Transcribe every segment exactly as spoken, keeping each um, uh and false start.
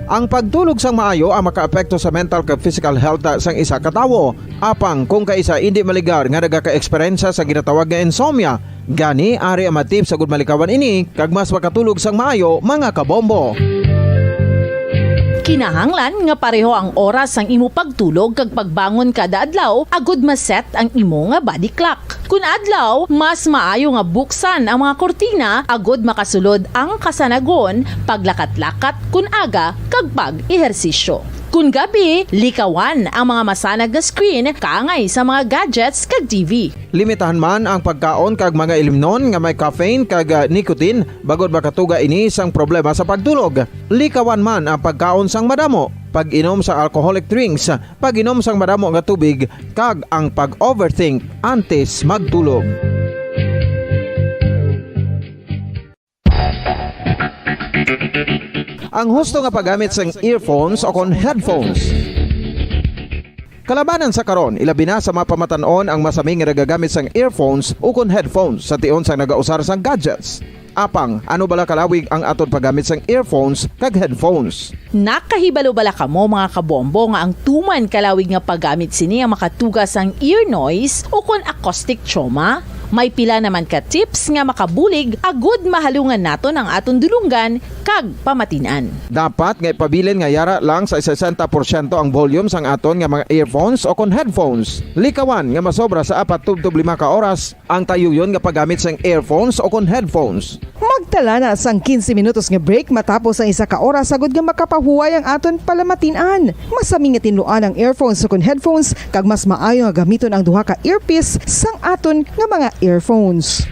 Ang pagtulog sang maayo ang makaapekto sa mental kag physical health sang isa ka tawo. Apang kung kaisa indi maligar nga nagakaeksperyensya sa ginatawag nga insomnia, gani ari ang mga tips agud malikawan ini kag mas makatulog sang maayo, mga kabombo. Kinahanglan nga pareho ang oras sang imo pagtulog kag pagbangon kada adlaw agud ma-set ang imo nga body clock. Kun adlaw, mas maayo nga buksan ang mga kurtina agud makasulod ang kasanagon, paglakat-lakat kun aga, kag pag-ehersisyo. Kun gabi, likawan ang mga masanag nga screen kaangay sa mga gadgets kag T V. Limitahan man ang pagkaon kag mga ilimnon nga may caffeine kag, ah, nicotine, bangod makatuga ini sang problema sa pagtulog. Likawan man ang pagkaon sang madamo, pag-inom sa alcoholic drinks, pag-inom sang madamo nga tubig, kag ang pag-overthink antes magtulog. Ang husto nga paggamit sang earphones o kon headphones. Kalabanan sa karon, ilabi na sa mga pamatan-on ang masami nga nagagamit sang earphones o kon headphones sa tion sang nagausar sang gadgets. Apang, ano bala kalawig ang aton paggamit sang earphones kag headphones? Nakahibalo bala kamo, mga kabombo, nga ang tuman kalawig nga paggamit sini ang makatuga sang ear noise o kon acoustic trauma? May pila naman ka tips nga makabulig agud mahalungan naton ang aton dulonggan kag pamatin-an. Dapat nga ipabilin nga yara lang sa sesenta porsyento ang volume sang aton nga mga earphones o kon headphones. Likawan nga masobra sa apat tubtob lima ka oras ang tayuyon nga paggamit sang earphones o kon headphones. Magtala na sang quince minutos nga break matapos ang isa ka oras, agud nga makapahuway ang aton palamatin-an. Masami nga tinluan ang earphones o kon headphones, kag mas maayo nga gamiton ang duha ka earpiece sang aton nga mga earphones.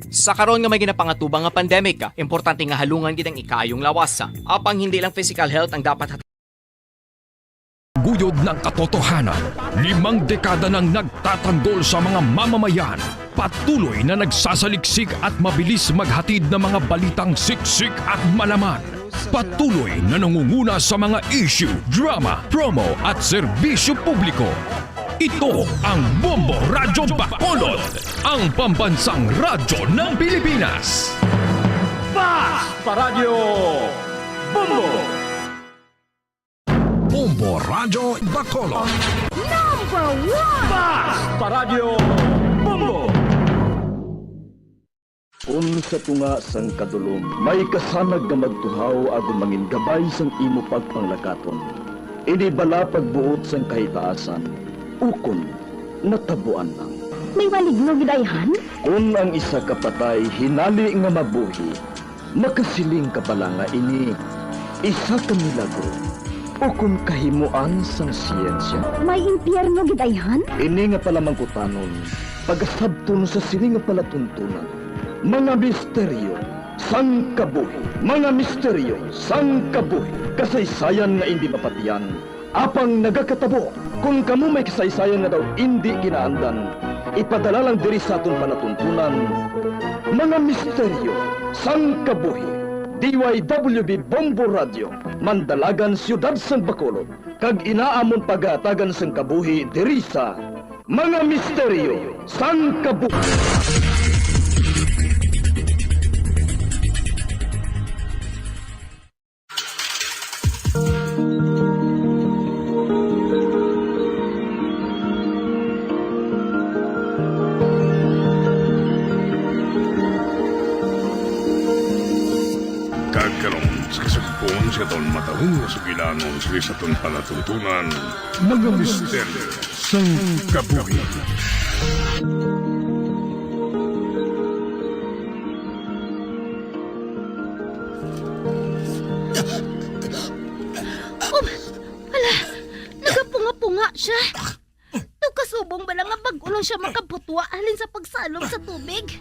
Sa karon nga may ginapangatubang nga pandemic, importante nga halungan gid ang ikaayong lawas. Apang hindi lang physical health ang dapat Guyod ng katotohanan, limang dekada nang nagtatanggol sa mga mamamayan. Patuloy na nagsasaliksik at mabilis maghatid ng mga balitang siksik at malaman. Patuloy na nangunguna sa mga issue, drama, promo at serbisyo publiko. Ito ang Bombo Radyo Bacolod, ang pambansang radyo ng Pilipinas. Basta Radyo Bombo! Bombo Radyo Bacolod. Number one! Basta Radyo Bombo! Kon sa tunga sang kadulom may kasanag nga magtuhaw agud mangin gabay sang imo pagpanglakaton, ini bala pagbuot sang kahitaasan, ukon natabuan lang? May maligno gid ayhan? Kon ang isa ka patay hinali nga mabuhi, makasiling ka bala nga ini isa ka milagro ukon kahimoan sang siyensya? May impyerno gid ayhan? Ini nga palamangkutanon pagasabton sa sini nga palatuntunan, mga misteryo sang kabuhi. Mga misteryo sang kabuhi, kasaysayan nga indi mapatian, apang nagakatabo. Kon kamo may kasaysayan nga daw indi kinaandan, ipadala lang diri sa aton palatuntunan, mga misteryo sang kabuhi. D Y W B Bombo Radio, Mandalagan, Siyudad sang Bacolod, kag ina amon pagahatagan sang kabuhi diri sa mga misteryo sang kabuhi. Kag karon, sa kasugpon sa aton matahong nga sugilanon sa aton palatuntunan, mga misteryo sang kabuhi. Um, hala, nagapunga-punga siya. Daw kasubong bala nga bag-o lang siya makabutwa halin sa pagsalog sa tubig.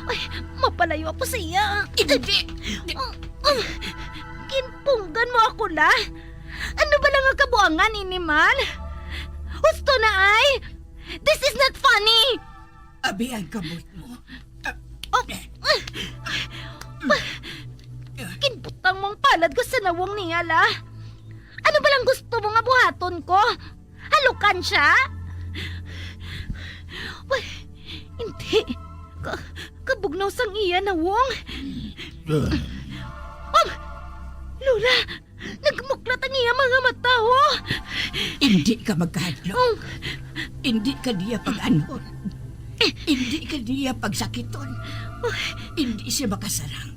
Ay, mapalayo ako sa iya. Hindi. Um, um, ginpunggan mo ako, la. Ano bala nga kabuangan ini, man? Husto na, ay! This is not funny! Abi ang kamot mo. Oh! Ginbutang mo ang palad ko sa nawong niya, la. Ano ba lang gusto mo nga buhaton ko? Halukan siya? Uy, hindi. Ka-, bugnaw sang iya nawong. Um, Lola, nagmuklat ang iya mga mata, oh. Indi ka magkahadlok. Um, Indi ka niya pag-anhon. Indi ka niya pagsakiton. Indi siya makasarang.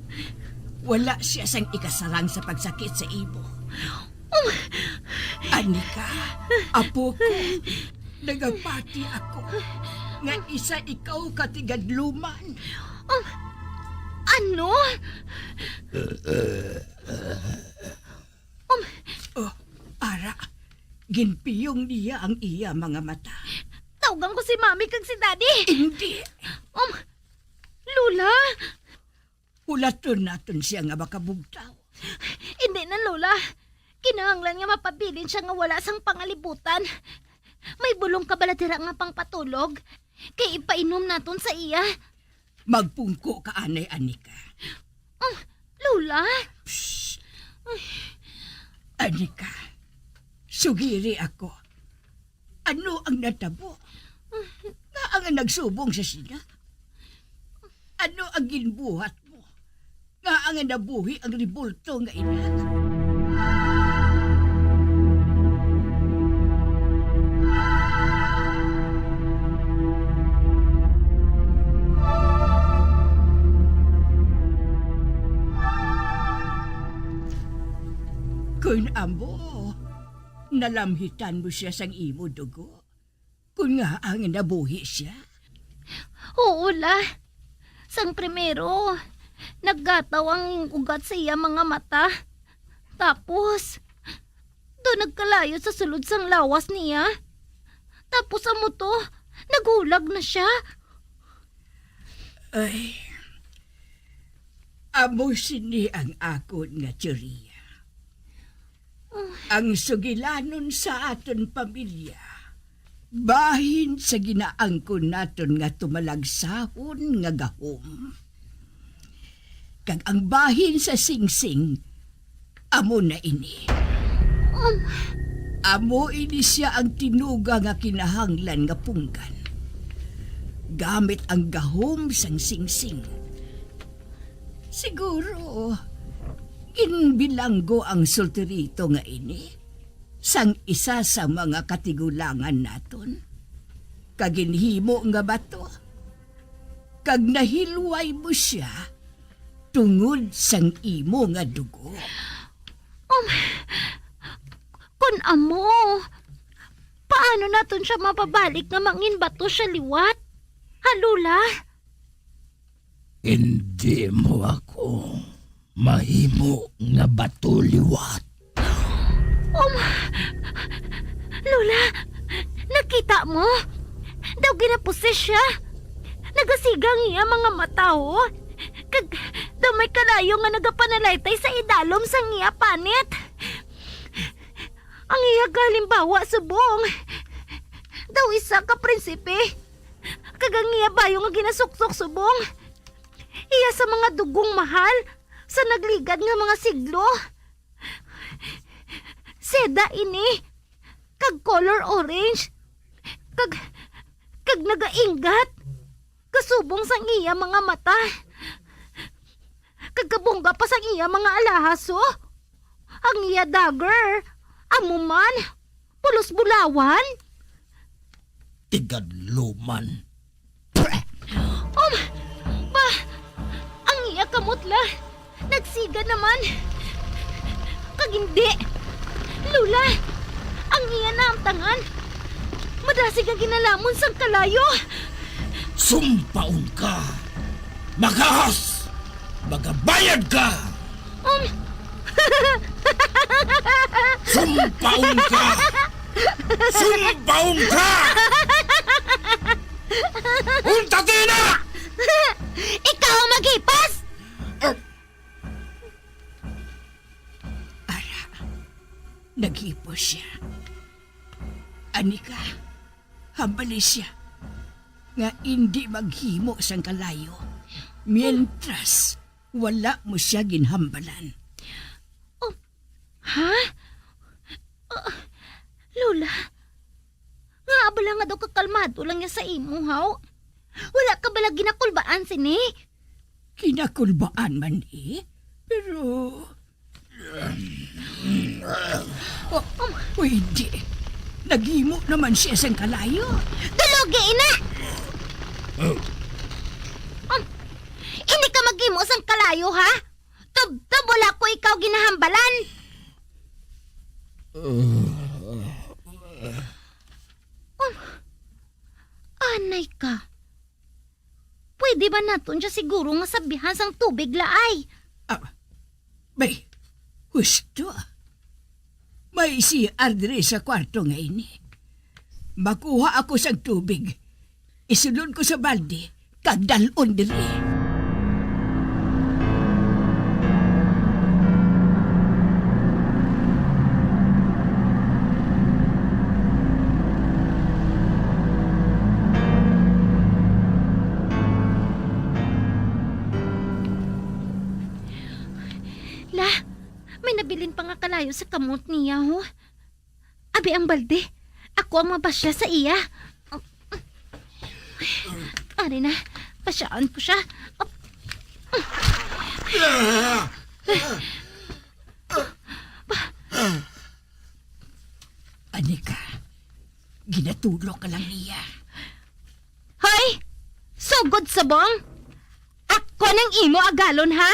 Wala siya sang ikasarang sa pagsakit sa imo. Um, Anika, apo ko, nagapati ako nga isa ikaw ka tigadluman. Um, ano? Um, Oh, ara, ginpiyong niya ang iya mga mata. Tawgan ko si Mami kag si Daddy. Hindi. Um, Lola! Hulaton naton siya nga makabugtaw. Hindi na, Lola. Kinahanglan nga mapabilin siya nga wala sang pangalibutan. May bulong ka bala dira nga pangpatulog? Kay ipainom naton sa iya. Magpungko ka anay, Anika. Ah, Lola? Psst. Anika, sugiri ako. Ano ang natabo? Nga ang nagsubong sa sina? Ano ang ginbuhat mo? Nga ang nabuhi ang ribulto nga ina? Kun amo, nalamhitan mo siya sang imo dugo. Kon ngaa nga nabuhi sia? Oo, La. Sang primero, naggataw ang ugat sa iya mga mata. Tapos, daw nagkalayo sa sulod sang lawas niya. Tapos amo to, naghulag na sia. Ay, amo sini ang akon nga teorya. Ang sugilanon sa aton pamilya, bahin sa ginaangkon naton nga tumalagsahon nga gahom. Kag ang bahin sa singsing, amo na ini. Um. Amo ini sia ang tinuga nga kinahanglan nga punggan. Gamit ang gahom sang singsing. Siguro, ginbilanggo ang solterito nga ini sang isa sa mga katigulangan naton, kag ginhimo nga bato, kag nahilway mo sia tungod sang imo nga dugo. Um, kun amo, paano naton sia mapabalik nga mangin bato sia liwat? Ha, Lola? Indi mo ako mahimo nga bato liwat. Um, Lola, nakita mo? Daw ginaposes siya. Nagasiga ang iya mga mata, oh. Kag daw may kalayo nga nagapanalaytay sa idalom sang iya panit. Ang iya kahalimbawa subong. Daw isa ka prinsipe. Kag ang iya bayo nga ginasuksok subong. Iya sa mga dugong mahal sa nagligad nga mga siglo. Seda ini, kag color orange, kag, kag nagainggat, kasubong sang iya mga mata, kag kabungga pa sang iya mga alahas, oh. Ang iya dagger, amo man, pulos bulawan. Tigadluman. Um, ba, ang iya kamot la, nagsiga naman. Kag hindi, Lola, ang iya naamtangan, madasig nga ginalamon sang kalayo. Sumpaon ka! Maghahas! Magabayad ka! Um. Sumpaon ka! Sumpaon ka! Unta tina! Ikaw ang maghipas! Ara, naghipos sia. Anika, hambali sia nga indi maghimo sang kalayo, mientras wala mo sia ginhambalan. Oh, ha? Ah, Lola, nga bala nga daw kakalmado lang niya sa imo, haw? Wala ka bala ginakulbaan sini? Kinakulbaan man, eh. Pero, oh, pwede. Naghimo naman siya sang kalayo. Dulugi ina! Um, hindi ka maghimo sang kalayo, ha? Tubtob wala ko ikaw ginahambalan. Um, anay ka. Pwede ba naton siya siguro nga sabihan sang tubig, laay? Ah, bay, husto. May C R diri sa kwarto nga ini. Makuha ako sang tubig. Isulod ko sa balde kag dal-on diri. La, may nabilin pa nga kalayo sa kamot niya, ho. Abi ang balde, ako ang mabasya sa iya. Ari na, pasyaan ko siya. Ani ka, ginatulok ka lang niya. Hoy! Sugod subong! Ako nang imo agalon, ha?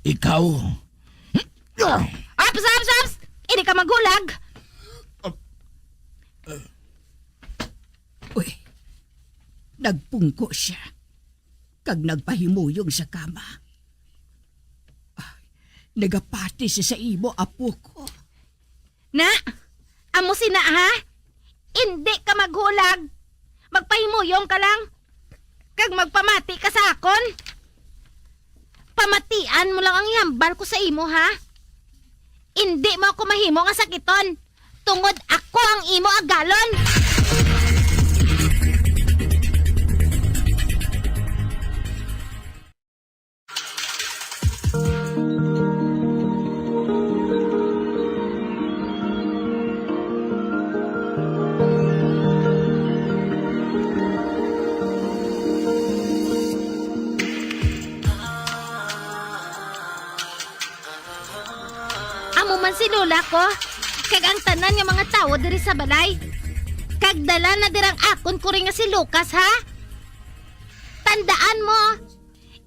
Ikaw? Aps, aps, aps! Hindi ka maghulag! Uy, nagpungko siya kag nagpahimuyong sa kama. Ah, nagapati siya sa imo, apo ko. Na, amo sina, ha? Indi ka maghulag. Magpahimuyong ka lang. Kag magpamati ka sa akon. Pamatian mo lang ang ihambal ko sa imo, ha? Indi mo ako mahimo nga sakiton, tungod ako ang imo agalon. Amo man si Lola ko, kag ang tanan nga mga tawo diri sa balay. Kag dala na dirang akon kuri nga si Lucas, ha? Tandaan mo,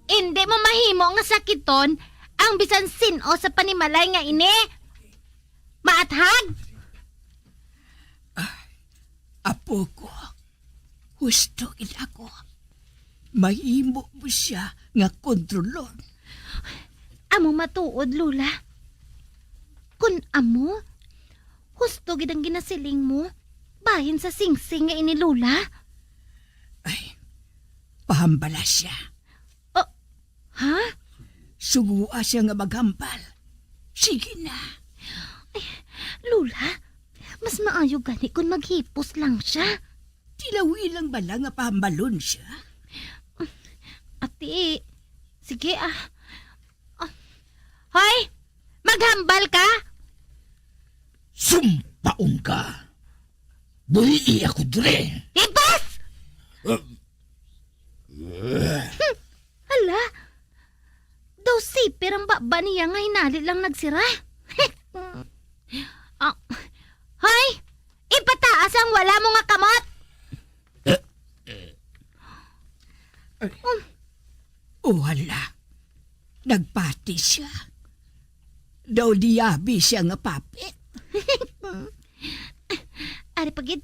indi mo mahimo nga sakiton ang bisan sin-o sa panimalay nga ini. Maathag? Ah, apo ko, husto gid ako. Mahimo mo siya nga kontrolon. Amo matuod, Lola. Kun amo, husto gid ang ginasiling mo, bahin sa singsing nga ini, Lola. Ay, pahambala siya. Oh, ha? Sugoa siya nga maghambal. Sige na. Ay, Lola, mas maayo gani kon maghipos lang siya. Tilawi lang bala nga pahambalon siya. Ati, sige, ah. Ah. Hoy! Maghambal ka? Sumpaon ka! Buhii ako diri! Hipos! Uh, Hmm, hala, daw siper ang baba niya nga hinali lang nagsira. Ah, hoy! Ipataas ang wala mo nga kamot! Um, Oh, hala. Nagpati siya. Daw diabi siya nga papit. Ari pa gid.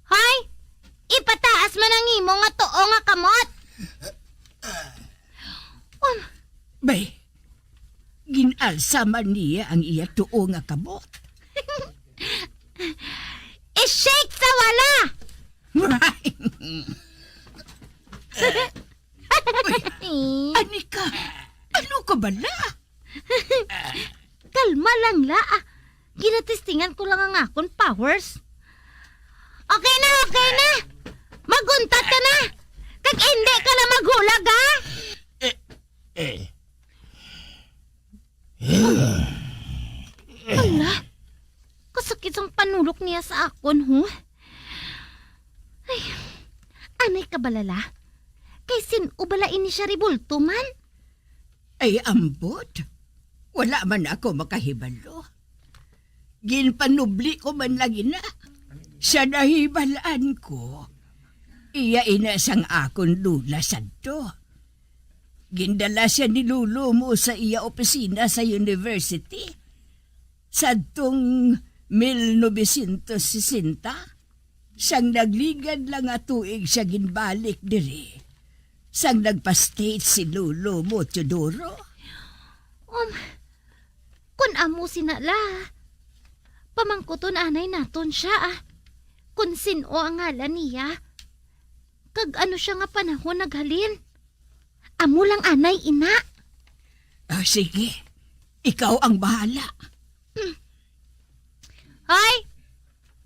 Hoy! Ipataas man ang imo nga tuo nga kamot. Um, Bay, gin-alsa man niya ang iya tuo nga kamot. I-shake sa wala! Uy, Anika, ano ka bala? Kalma lang, la. Ginatestingan ko lang ang akon powers. Okay na, okay na. Maguntat ka na. Kag hindi ka na maghulag, ha? Eh, eh. Hala, kasakit sang panulok niya sa akon, ho? Ay, anay ka bala, la. Kay sin-o bala ini siya rebulto man? Ay, ambot. Wala man ako makahibalo. Ginpanubli ko man lang ina. Sa nahibal-an ko, iya ina sang akon lola sadto. Gindala siya ni lolo mo sa iya opisina sa university sadtong mil novecientos sesenta, sang nagligad lang nga tuig siya ginbalik diri, sang nagpa-States si lolo mo, Teodoro. Um, kun amo sina la, pamangkuton anay naton siya, ah. Kun sin-o ang ngalan niya, kag ano siya nga panahon naghalin. Amo lang anay, ina. Ah, sige. Ikaw ang bahala. Hoy!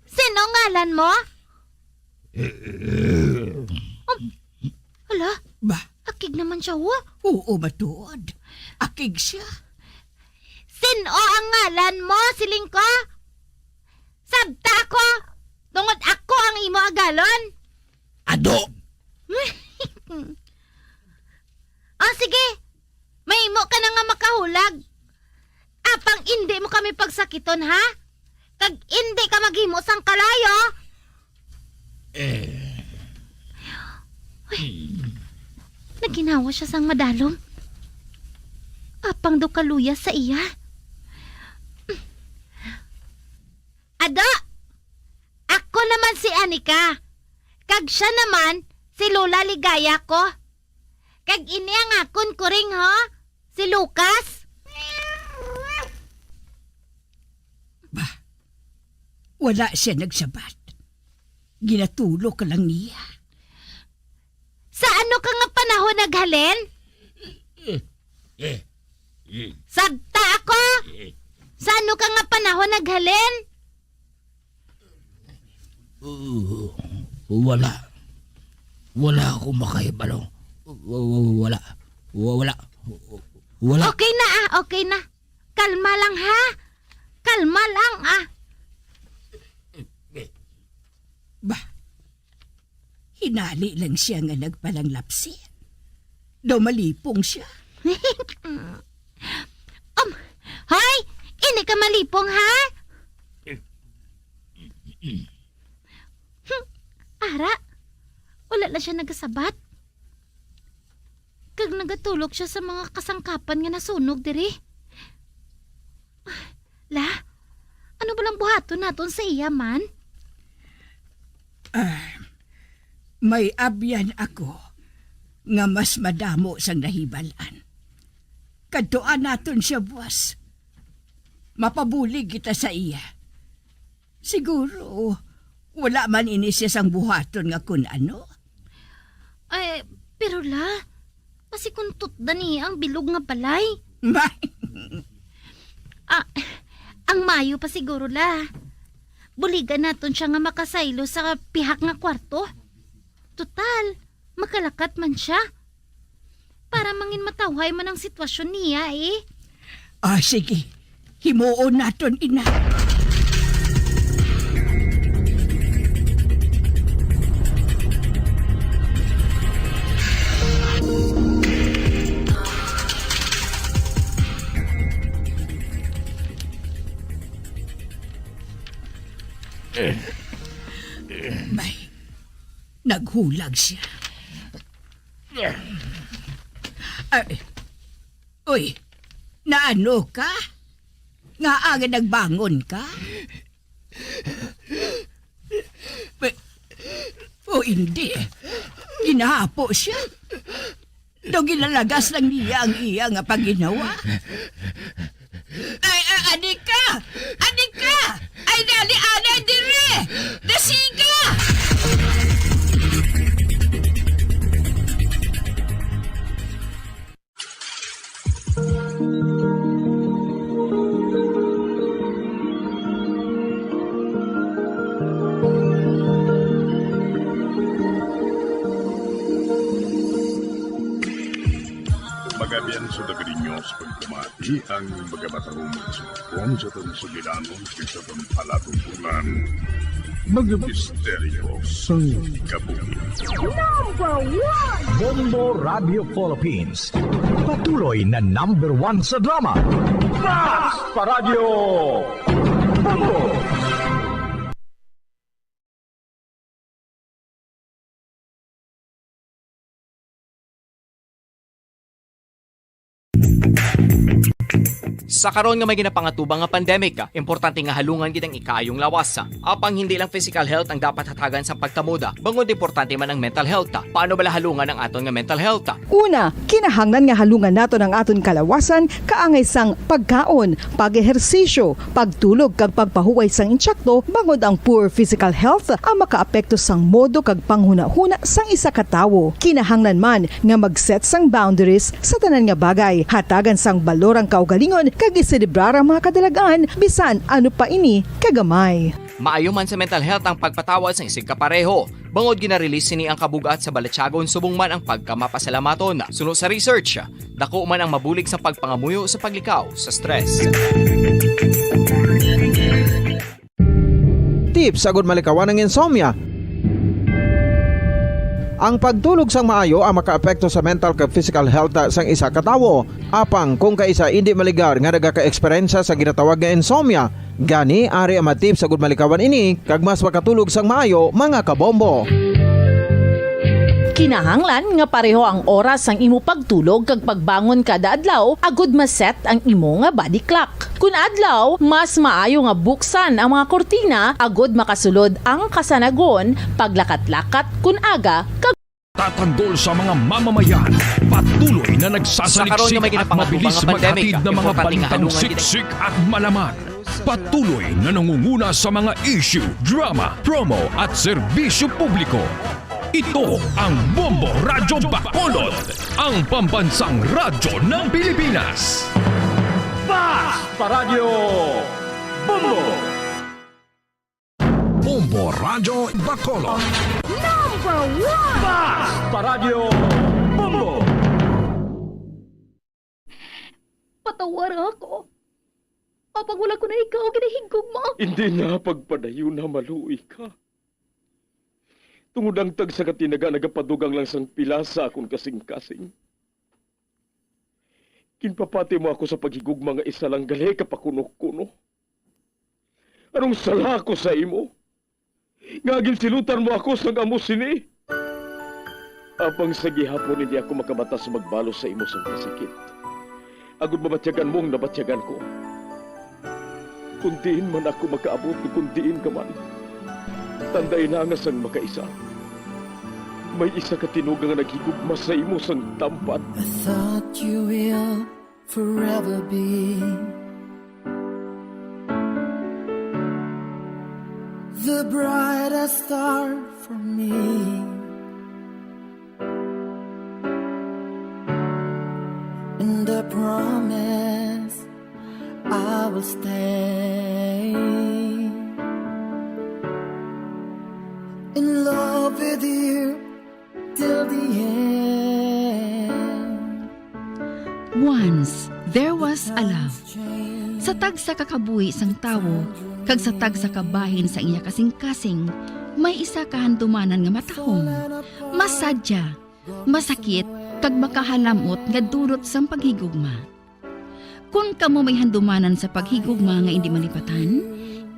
Sin-o ngalan mo? Um, hala, Ba? Akig naman siya, oh. Oo, matuod. Akig siya. Sin-o ang ngalan mo, siling ko? Sabta ako, tungod ako ang imo agalon. Ado! O sige, mahimo ka na nga makahulag. Apang indi mo kami pagsakiton, ha? Kag indi ka maghimo sang kalayo. Eh. Uy, naginawa siya sang madalom. Apang daw kaluya sa iya. Ado, ako naman si Anika, kag siya naman si Lola Ligaya ko. Kag ini ang akon kuring, ho, si Lucas. Bah, wala siya nagsabat. Ginatulok ka lang niya. Sa ano ka nga panahon naghalin? Eh, eh, eh. Sabta ako! Eh. Sa ano ka nga panahon naghalin? Uh, wala. Wala ako makahibalo. Wa-, wa-, wala. Wa-, wala. Wala. Okay na, ah. Okay na. Kalma lang, ha? Kalma lang, ah. Bah, hinali lang siya nga nagpalanglapsin. Daw malipong siya. Um, hoy! Ini ka malipong, ha? Hmm, ara, wala na siya nagasabat. Kag nagatulok siya sa mga kasangkapan nga nasunog diri. La, ano ba lang buhaton naton sa iya man? Ah, may abyan ako nga mas madamo sang nahibal-an. Kadtuan naton siya buwas. Mapabulig kita sa iya. Siguro, wala man ini siya sang buhaton nga kun ano. Ay, pero la, basi kun tutdan niya ang bilog nga balay. Ma- Ah, ang maayo pa siguro, la. Buligan naton siya nga makasaylo sa pihak nga kwarto. Total, makalakat man sia. Para manginmatawhay man ang sitwasyon niya, eh. Ah, sige. Himuon naton ina. May, naghulag siya. Ay, uy, naano ka? Ngaa nga nagbangon ka? Pe-, o hindi. Ginahapo siya. Daw ginalagas lang niya ang iya nga paginawa. Ay, ay, Anika! Anika! Ay, dali, anay, diri! Dasiga! Magabian sa Dagari News, pagpamati ang magabatahong magsugpon sa tong sugilanon, sa tong palatong bulan. Mga misteryo sang kabuhi. Number one! Bombo Radio Philippines, patuloy na number one sa drama. Basta Radyo Bombo! Sa karon nga may ginapangatubang nga pandemic, importante nga halungan gid ang ikaayong lawas. Apang hindi lang physical health ang dapat hatagan sa pagtamod, bangod importante man ang mental health. Paano bala halungan ang aton nga mental health? Una, kinahanglan nga halungan naton ang aton kalawasan kaangay sang pagkaon, pag-ehersisyo, pagtulog kag pagpahuway sang insakto, bangod ang poor physical health ang makaapekto sang modo kag panghunahuna sang isa ka tawo. Kinahanglan man nga mag-set sang boundaries sa tanan nga bagay, hatagan sang balor ang kaugalingon kag iselebrar ang mga kadalagan, bisan ano pa ini kagamay. Maayo man sa mental health ang pagpatawad sang isigkapareho, bangod gina-release sini ang kabug-at sa balatyagon subong man ang pagkamapasalamaton. Suno sa research, dako man ang mabulig sa pagpangamuyo sa paglikaw sa stress. Tips agud malikawan ang insomnia. Ang pagtulog sang maayo ang makaapekto sa mental kag physical health sang isa ka tawo. Apang kung kaisa indi maligar nga nagaka-eksperyensya sa ginatawag nga insomnia, gani ari ang mga tips agud malikawan ini kag mas makatulog sang maayo, mga kabombo. Kinahanglan nga pareho ang oras sang imo pagtulog kag pagbangon kada adlaw agud ma-set ang imo nga body clock. Kun adlaw, mas maayo nga buksan ang mga kurtina agud makasulod ang kasanagon, paglakat-lakat kun aga, kag Tatanggol sa mga mamamayan, patuloy na Sa karon nga nagsasaliksik may at ginapangatuba mabilis nga pandemic, maghatid ng mga importante nga balitang halungan gid siksik at malaman. Patuloy na nangunguna sa mga issue, drama, promo at serbisyo publiko. Ito ang Bombo Radyo Bacolod, ang pambansang radyo ng Pilipinas. Basta Radyo Bombo! Bombo Radyo Bacolod. Number one! Basta Radyo Bombo! Patawara ako. Apang wala ko na ikaw ginahigugma. Hindi na pagpadayon na maluoy ka. Tungod ang tagsa ka tinaga nagapadugang lang sang pila sa akon kasing-kasing. Ginpapati mo ako sa paghigugma nga isa lang gali ka pakuno-kuno. Anong sala ko sa imo? Nga ginsilutan mo ako sang amo sini? Apang sa gihapon hindi ako makabata sa magbalos sa imo sang kasakit. Agud mabatyagan mo ang nabatyagan ko. Kung diin man ako makaabot, kung diin ka man, tandai na nga sang makaisa, may isa ka tinuga nga naghigugma sa imo sang tampat. I thought you will forever be the brightest star for me. And I promise I will stay in love with you till the end. Once there was a love. Sa tagsa ka kabuhi sang tawo kag sa tagsa ka bahin sa iya kasing-kasing, may isa ka handumanan nga matahom, masadya, masakit, kag makahalam-ot nga dulot sang paghigugma. Kon kamo may handumanan sa paghigugma nga indi malipatan,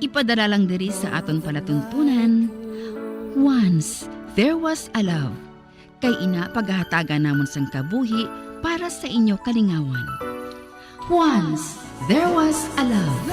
ipadala lang diri sa aton palatuntunan, Once There Was a Love, kay ina pagahatagan namon sang kabuhi para sa inyo kalingawan. Once There Was a Love.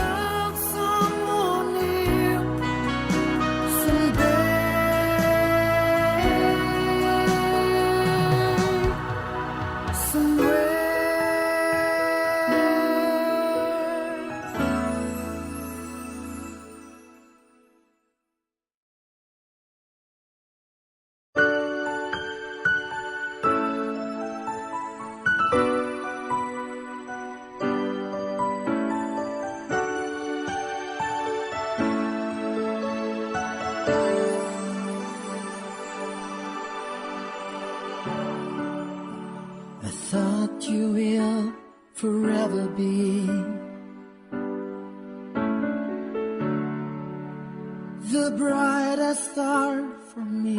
I thought you will forever be the brightest star for me.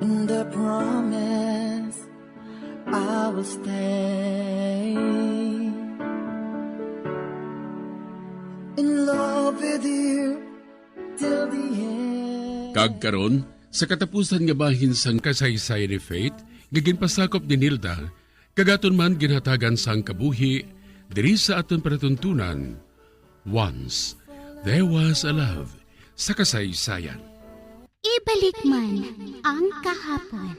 And I promise I will stay in love with you till the end. Kag karon, sa katapusan nga bahin sang kasaysayan ni Faith, nga ginpasakop ni Nilda, kag aton man ginhatagan sang kabuhi diri sa aton palatuntunan, Once There Was a Love sa kasaysayan. Ibalik man ang kahapon.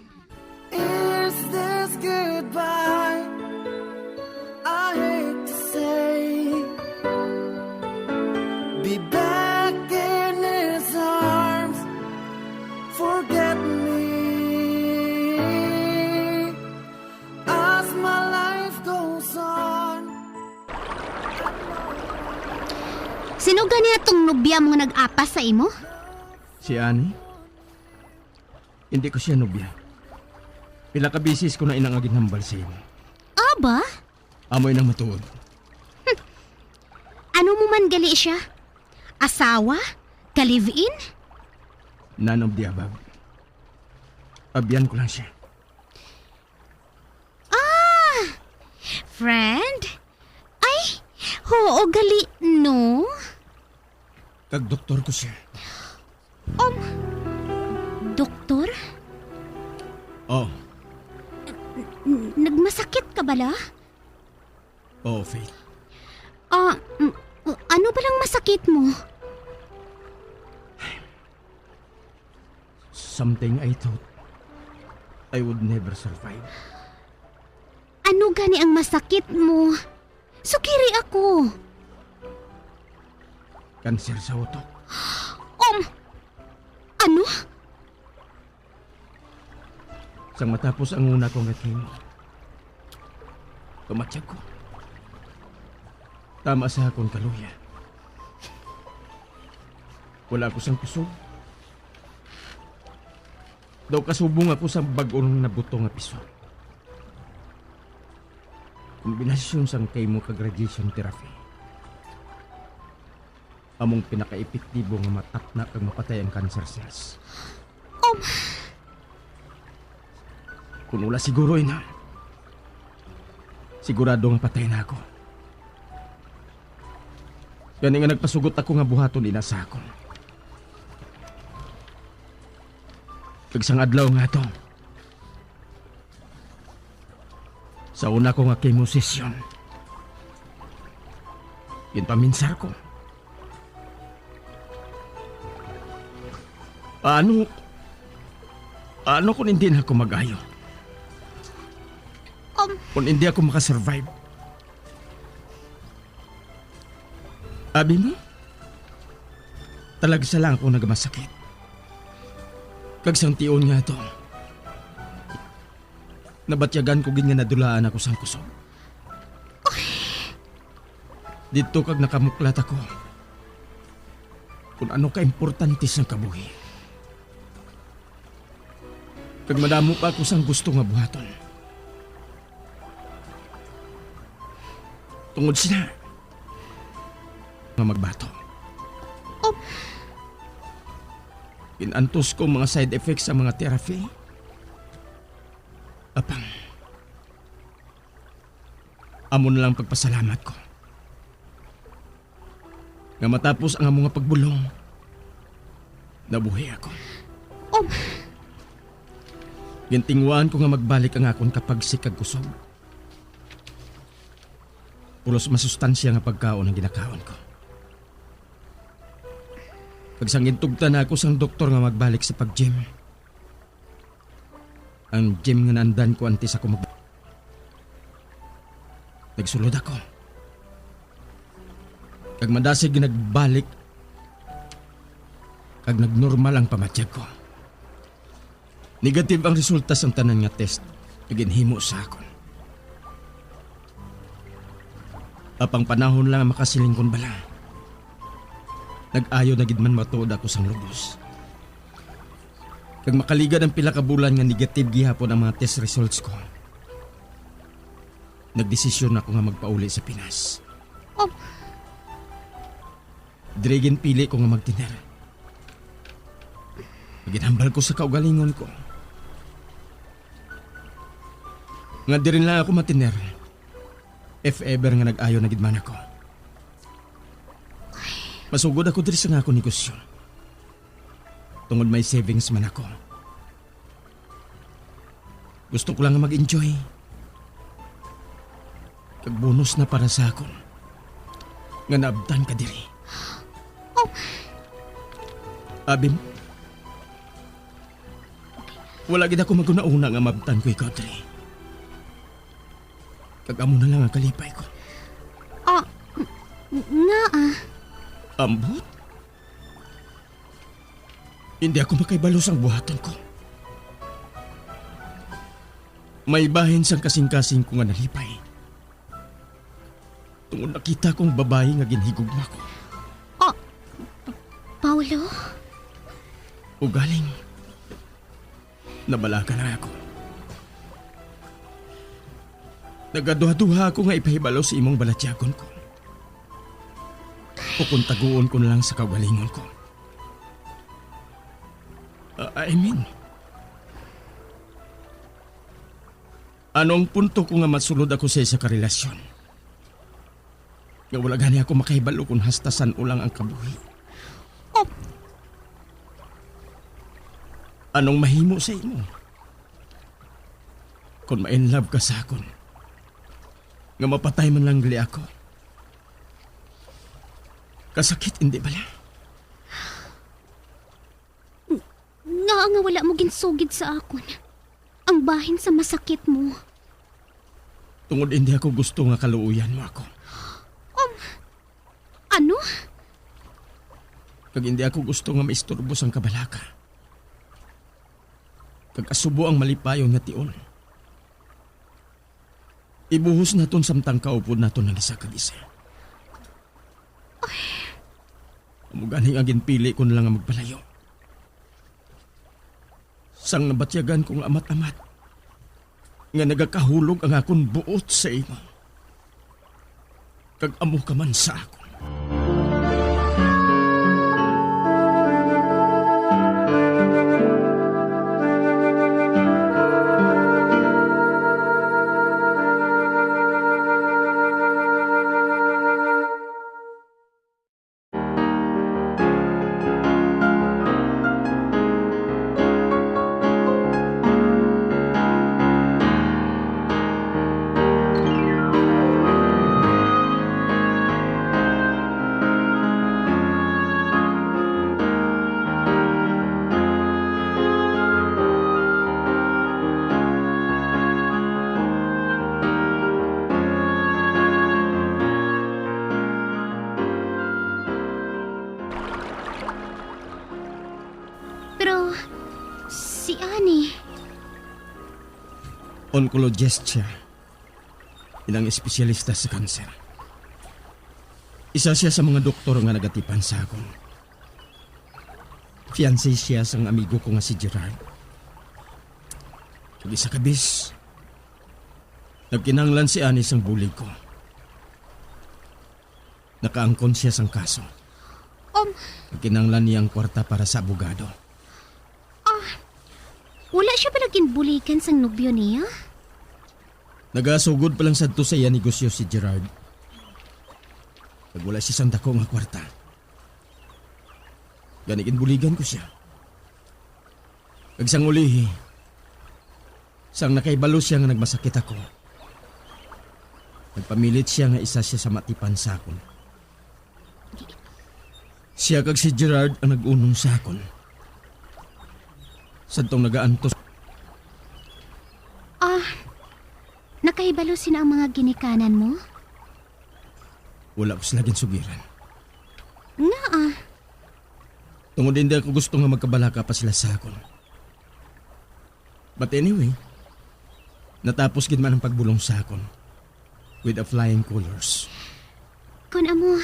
Is this goodbye? I hate to say. Be back in his arms. Forget me as my life goes on. Sino gani atong nobya mo nga nag-apas sa imo? Si Annie? Hindi ko siya nobya. Pila ka bisis ko na ina nga ginhambal sa imo. Aba? Amo inang matuod. Ano mo man gali siya? Asawa? Ka-live-in? None of the above. Abyan ko lang siya. Ah! Friend? Ay, oo, gali, no? Kag doktor ko siya. Um, doktor? Oh. N-, nagmasakit ka bala? Oo, Faith. Ah, mm, ano ba lang masakit mo? Something I thought I would never survive. Ano gani ang masakit mo? Sukiri ako. Kanser sa utok. Um, ano? Sang matapos ang una ko nga chemo, tumatyag ko. Tama sa akon kaluya. Wala ako sang kusog. Daw kasubong ako sa bag-o nga nabuto nga pison. Kombinasyon sang chemo kag radiation therapy among pinakaepektibo nga matapna kag mapatay ang cancer cells. Um. Kung wala siguro ina, sigurado nga patay na ako. Gani nga nagpasugot ako nga buhaton ina sa akon. Kag sang adlaw nga to, sa una ko nga chemo session, ginpaminsar ko. Paano, paano kung hindi na ako mag-ayo? Um. Kung hindi ako makasurvive? Abi mo? Talagsa lang ako nagmasakit. Kag sang tion nga to, nabatyagan ko gid nga nadulaan ako sang kusog. Didto kag nakamuklat ako kung ano ka importante sang kabuhi. Kag madamo pa ako sang gusto nga buhaton. Tungod sina nga magbato. Oh. Ginantos ko mga side effects sa mga therapy. Apang, amo na lang pagpasalamat ko nga matapos ang amo nga pagbulong, nabuhi ako. Um. Gintinguhaan ko nga magbalik ang akon kapagsik kag kusog. Pulos masustansya nga pagkaon ang ginakaon ko. Kag sang gintugtan na ako sang doktor nga magbalik sa pag-gym, ang gym nga naandan ko antes ako mag-, nagsulod ako. Kag madasig nagbalik, kag nagnormal ang pamatyag ko. Negative ang resulta sang tanan nga test nga ginhimo sa akon. Apang panahon lang ang makasiling kon bala. Nag-ayo na gid man matuod ako sang lubos. Kag makaligad ang pila ka bulan nga negative gihapon ang mga test results ko, nagdesisyon ako nga magpauli sa Pinas. Oh. Diri ginpili ko nga magtener. Ginhambal ko sa kaugalingon ko Nga diri lang ako matiner, if ever nga nag-ayo na gid man ako. Masugod ako diri sa akon negosyo. Tungod may savings man ako. Gusto ko lang nga mag-enjoy. Kag bonus na para sa akon nga naabtan ka diri. Oh. Abi mo, wala gid ako maghunahuna nga maabtan ko ikaw diri. Kag amo na lang ang kalipay ko. Ah, ng-, ngaa? Ambot? Hindi ako makahibalo sang buhaton ko. May bahin sang kasing-kasing ko nga nalipay. Tungod nakita ko ang babayi nga ginhigugma ko. Ah, P-, Paulo? Ugaling, nabalaka na ako. Nagaduha-duha ako nga ipahibalo sa imong balatyagon ko, o kon taguon ko na lang sa kaugalingon ko. Ah, I mean, ano ang punto ko nga masulod ako sa isa ka relasyon nga wala gani ako makahibalo kung hasta san-o lang ang kabuhi? Oh. Anong mahimo sa imo kung ma-in love ka sa akon nga mapatay man lang gali ako? Kasakit, hindi bala? Ngaa nga wala mo ginsugid sa akon ang bahin sa masakit mo? Tungod hindi ako gusto nga kaluoyan mo ako. Um, ano? Kag hindi ako gusto nga maisturbo sang kabalaka kag asubo ang malipayon nga tion. Ibuhos naton samtang kaupod naton ang isa kag isa. Amo gani ang ginpili ko na lang nga magpalayo. Sang nabatyagan ko nga amat-amat nga nagakahulog ang akon buot sa imo, kag amo ka man sa akon. Pero si Ani. Oncologist siya. Inang espesyalista sa kanser. Isa siya sa mga doktor nga nagatipan sa akon. Fiancé siya sang amigo ko nga si Gerard. Kag isa ka bis, nagkinahanglan si Ani sang bulig ko. Nakaangkon siya sang kaso. Um. Nagkinahanglan niya ang kwarta para sa abogado. Ah, wala siya bala ginbuligan sang nobyo niya? Nagasugod pa lang sadto sa iya negosyo si Gerard. Nagwala siya sang dako nga kwarta. Gani ginbuligan ko siya. Kag sang ulihi, sang nakahibalo siya nga nagmasakit ako, nagpamilit siya nga isa siya sa matipan sa akon. Siya kag si Gerard ang nag-unong sa akon. Sadtong nagaantos. Ah, nakahibalo sina ang mga ginikanan mo? Wala ko sila ginsugiran. Ngaa? Tungod hindi ako gusto nga magkabalaka pa sila sa akon. But anyway, natapos gid man ang pagbulong sa akon with a flying colors. Kon amo,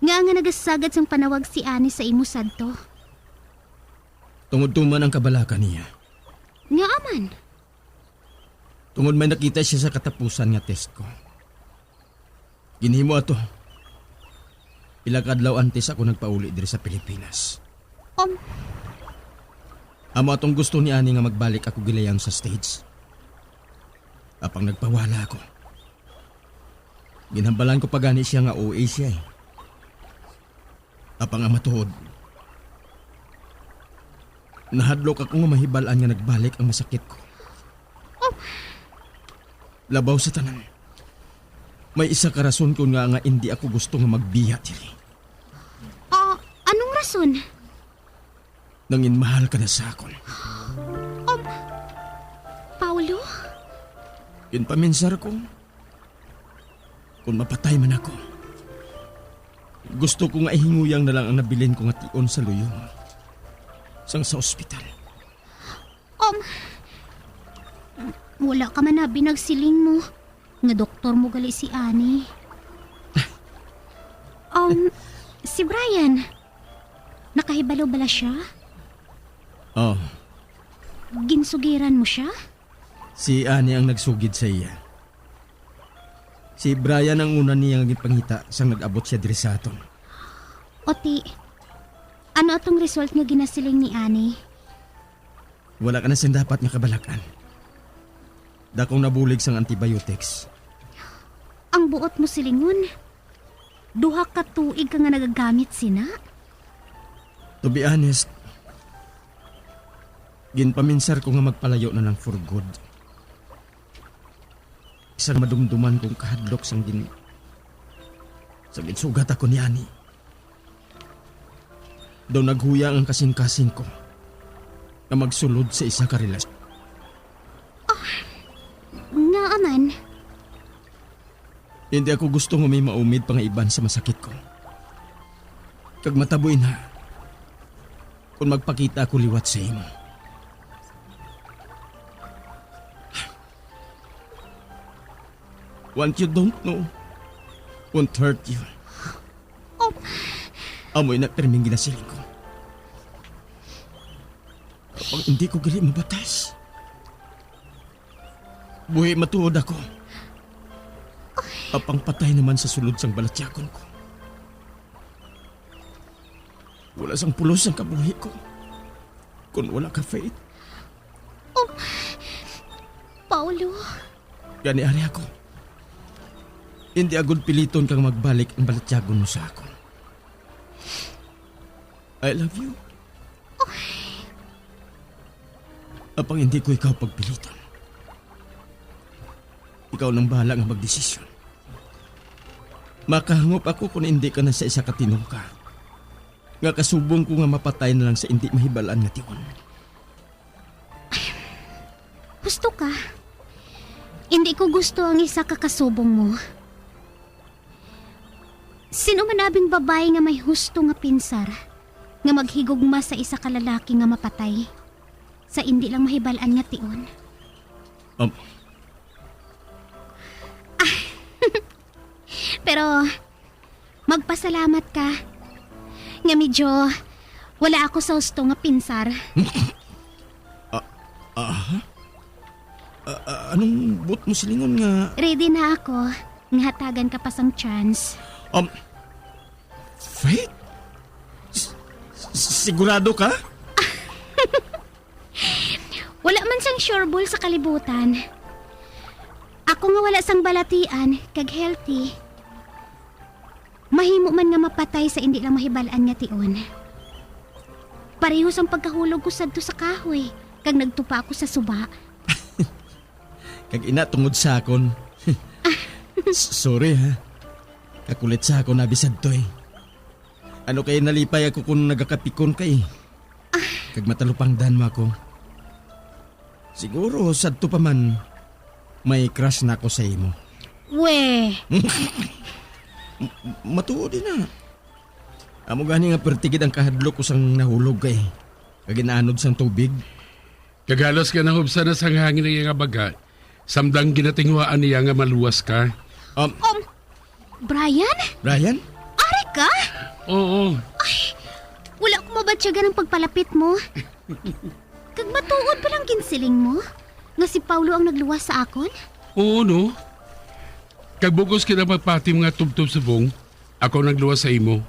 ngaa nga nagasagad sang panawag si Ani sa imo sadto? Tungod tuman ang kabalaka niya. Ngaa man? Tungod may nakita siya sa katapusan nga test ko. Ginhimo ato. Pila ka adlaw antes ako nagpauli diri sa Pilipinas. Um. Amo atong gusto ni Ani nga magbalik ako gilayon sa States. Apang nagpawala ako. Ginhambalan ko pa gani siya nga O A siya, eh. Apang ang matuod, nahadlok ako nga mahibal-an nga nagbalik ang masakit ko. Oh. Labaw sa tanan, may isa ka rason kon ngaa nga indi ako gusto nga magbiya diri. Ah, anong rason? Nangin mahal ka na sa akon. Um, Paulo? Ginpaminsar ko, kon mapatay man ako, gusto ko nga ihinguyang na lang ang nabilin ko nga tion sa luyo mo sang sa ospital. Um, wala ka man abi nagsiling mo nga doktor mo gali si Ani. Um, si Brian, nakahibalo bala siya? Oh. Ginsugiran mo siya? Si Ani ang nagsugid sa iya. Si Brian ang una niya nga ginpangita sang nag-abot siya diri sa aton. O ti, ano atong result nga ginasiling ni Ani? Wala ka na sing dapat nga kabalak-an. Dakong nabulig sang antibiotics. Ang buot mo silingon, duha ka tuig ka nga nagagamit sina? To be honest, ginpaminsar ko nga magpalayo na lang for good. Sang madumduman kong kahadlok sang gin-, sang ginsugat ako ni Ani. Daw naghuyang ang kasing-kasing ko nga magsulod sa isa ka relasyon. Ah, ngaa man? Hindi ako gusto nga may maumid pa nga iban sa masakit ko. Kag matabo ina, kung magpakita ako liwat sa imo. What you don't know won't hurt you. Oh. Amo ina pirming ginasiling ko. Apang hindi ko gali mabatas, buhi matuod ako. Apang patay naman sa sulod sang balatyagon ko. Wala sang pulos ang kabuhi ko kon wala ka, Faith. Oh, Paulo. Gani, ari ako. Hindi agud piliton kang magbalik ang balatyagon mo sa akon. I love you. Apang hindi ko ikaw pagpiliton. Ikaw nang bahala nga magdesisyon. Makahangop ako kung hindi ka na sa isa ka tinungka nga kasubong ko nga mapatay na lang sa hindi mahibal-an nga tion. Husto ka. Hindi ko gusto ang isa ka kasubong mo. Sino man abing babayi nga may husto nga pinsar nga maghigugma sa isa ka lalaki nga mapatay sa indi lang mahibal-an nga tion? Um. Ah, pero magpasalamat ka nga medyo wala ako sa husto nga pinsar. Ah, ah, ah, ah, anong buot mo silingon nga? Ready na ako nga hatagan ka pa sang chance. Um, Faith? S-, s-, sigurado ka? Wala man sang sure ball sa kalibutan. Ako nga wala sang balatian kag healthy, mahimo man nga mapatay sa indi lang mahibal-an nga tion. Pareho sang pagkahulog ko sadto sa kahoy kag nagtupa ako sa suba. Kag ina tungod sa akon. S-, sorry, ha. Kakulit sa akon abi sadto, eh. Ano kay nalipay ako kung nagakapikon kay. Kag matalupangdan mo ako. Siguro sadto pa man may crush na ako sa imo. We. M-, matuod na. Amo gani nga perti gid ang kahadlok ko sang nahulog kay kag inaanod sang tubig. Kag halos nga nahubsan na sang hangin ang iya nga baga, samdang ginatinguhaan niya nga maluwas ka. Um, Um, Brian? Brian? Ari ka? Oo. Ay, wala ko mabatyagan ang pagpalapit mo. Kag matuod pa lang ginsiling mo nga si Paulo ang nagluwas sa akon? Oo, no? Kag bugos kita magpati mga tubtob subong, ako ang nagluwas sa imo.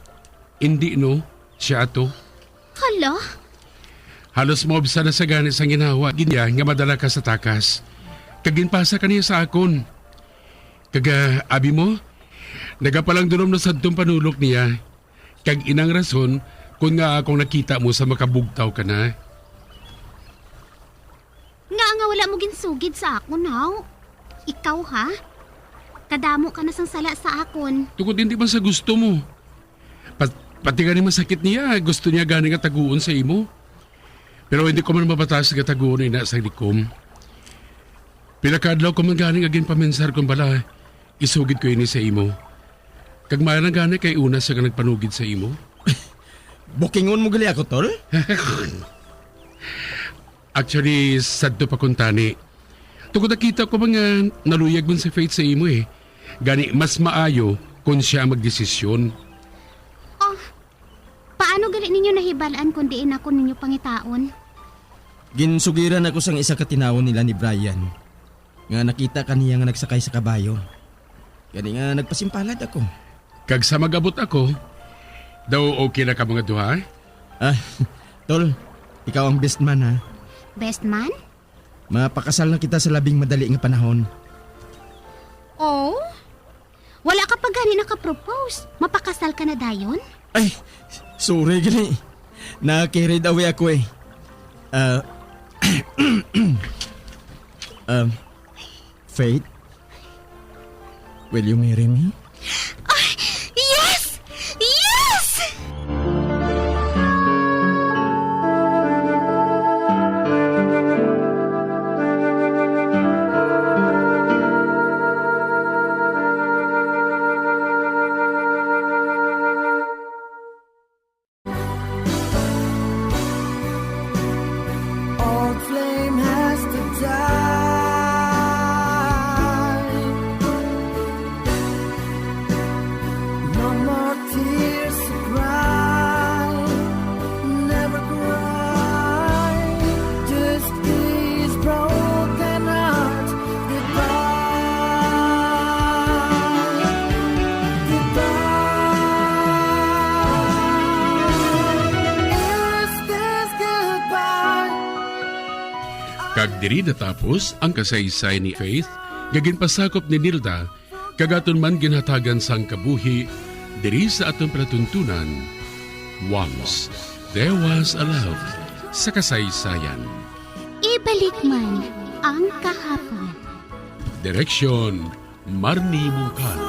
Indi, no? Siya ato. Hala? Halos maubsan na sa gani sang ginhawa gid niya nga madala ka sa takas. kag ginpasa ka niya sa akon. Kag, ah, abi mo, nagapalangdulom na sadtong panulok niya, kag inang rason kon ngaa akong nakita mo sa makabugtaw ka na. Ngaa nga wala mo ginsugid sa akon, haw? Ikaw, ha? Kadamo ka na sang sala sa akon. Tungod hindi man sa gusto mo. Pat-, pati gani masakit niya, gusto niya gani nga taguon sa imo. Pero hindi ko man mabatas nga taguon ina sa likom. Pila ka adlaw ko man gani nga ginpaminsar kon bala isugid ko ini sa imo. Kag maayo lang gani kay una siya nga nagpanugid sa imo. Bukingon mo gali ako, tol? Actually, sadto pa kuntani. Tungod nakita ko man nga naluyag man si Faith sa imo eh. Gani, mas maayo kung siya ang magdesisyon. Oh, paano gali ninyo nahibal-an kung diin ako ninyo pangitaon? Ginsugiran ako sang isa ka tinawon nila ni Brian, nga nakita ka niya nga nagsakay sa kabayo. Gani nga nagpasimpalad ako. Kag sa mag-abot ako, daw okay na ka mga duha? Ah, tol, ikaw ang best man, ha? Best man? Mapakasal na kita sa labing madali nga panahon. Oh? Wala ka pa gani nakapropose. Mapakasal ka na dayon? Ay, sorry gali. Na-carried away ako eh. Ah, um, Faith, will you marry me? Ay, yes! Yes! Old flame has to die. No more tears to cry. Never cry. Just these broken hearts. Goodbye. Goodbye. Is this goodbye? Kag diri natapos ang kasaysayan ni Faith nga ginpasakop ni Nilda, kag aton man ginhatagan sang kabuhi diri sa aton palatuntunan. Once there was a love sa kasaysayan. Ibalik man ang kahapon. Direksyon, Marnie Mungkal.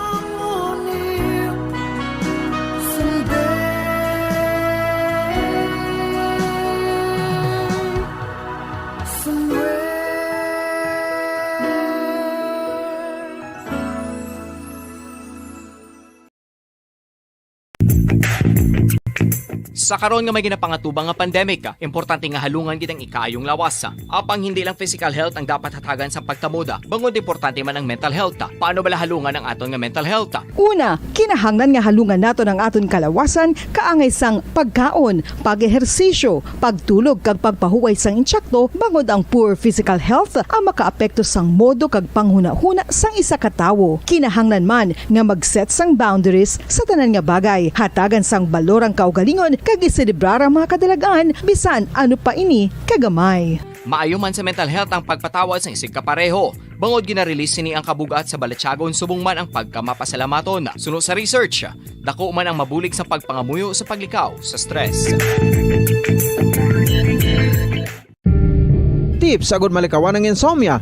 Sa karon nga may ginapangatubang nga pandemic, importante nga halungan gid ang ikaayong lawas. Apang hindi lang physical health ang dapat hatagan sa pagtamod, bangod importante man ang mental health. Paano bala halungan ang aton nga mental health? Una, kinahanglan nga halungan naton ang aton kalawasan kaangay sang pagkaon, pag-ehersisyo, pagtulog kag pagpahuway sang intsakto, bangod ang poor physical health ang makaapekto sang modo kag panghunahuna sang isa ka tawo. Kinahanglan man nga mag-set sang boundaries sa tanan nga bagay, hatagan sang balor ang kaugalingon kag iselebrar ang mga kadalagan, bisan ano pa ini kagamay. Maayo man sa mental health ang pagpatawad sang isigkapareho, bangod gina-release sini ang kabug-at sa balatyagon subong man ang pagkamapasalamaton. Suno sa research, dako man ang mabulig sa pagpangamuyo sa paglikaw sa stress. Tips agud malikawan ang insomnia.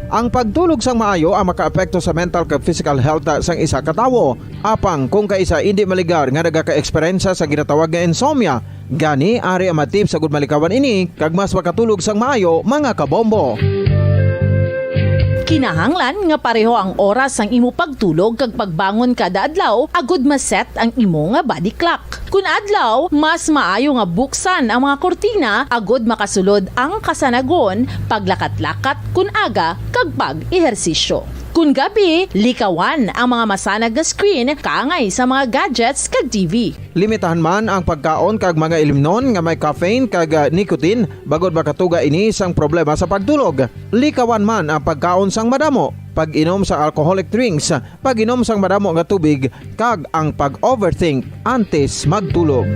Ang pagtulog sang maayo ang makaapekto sa mental kag physical health sang isa ka tawo. Apang kung kaisa indi maligar nga nagaka-eksperyensya sa ginatawag nga insomnia, gani ari ang mga tips agud malikawan ini kag mas makatulog sang maayo, mga kabombo. Kinahanglan nga pareho ang oras sang imo pagtulog kag pagbangon kada adlaw agud ma-set ang imo nga body clock. Kun adlaw, mas maayo nga buksan ang mga kurtina agud makasulod ang kasanagon, paglakat-lakat kun aga, kag pag-ehersisyo. Kun gabi, likawan ang mga masanag nga screen kaangay sa mga gadgets kag T V. Limitahan man ang pagkaon kag mga ilimnon nga may caffeine kag, ah, nicotine, bangod makatuga ini sang problema sa pagtulog. Likawan man ang pagkaon sang madamo, pag-inom sa alcoholic drinks, pag-inom sang madamo nga tubig, kag ang pag-overthink antes magtulog.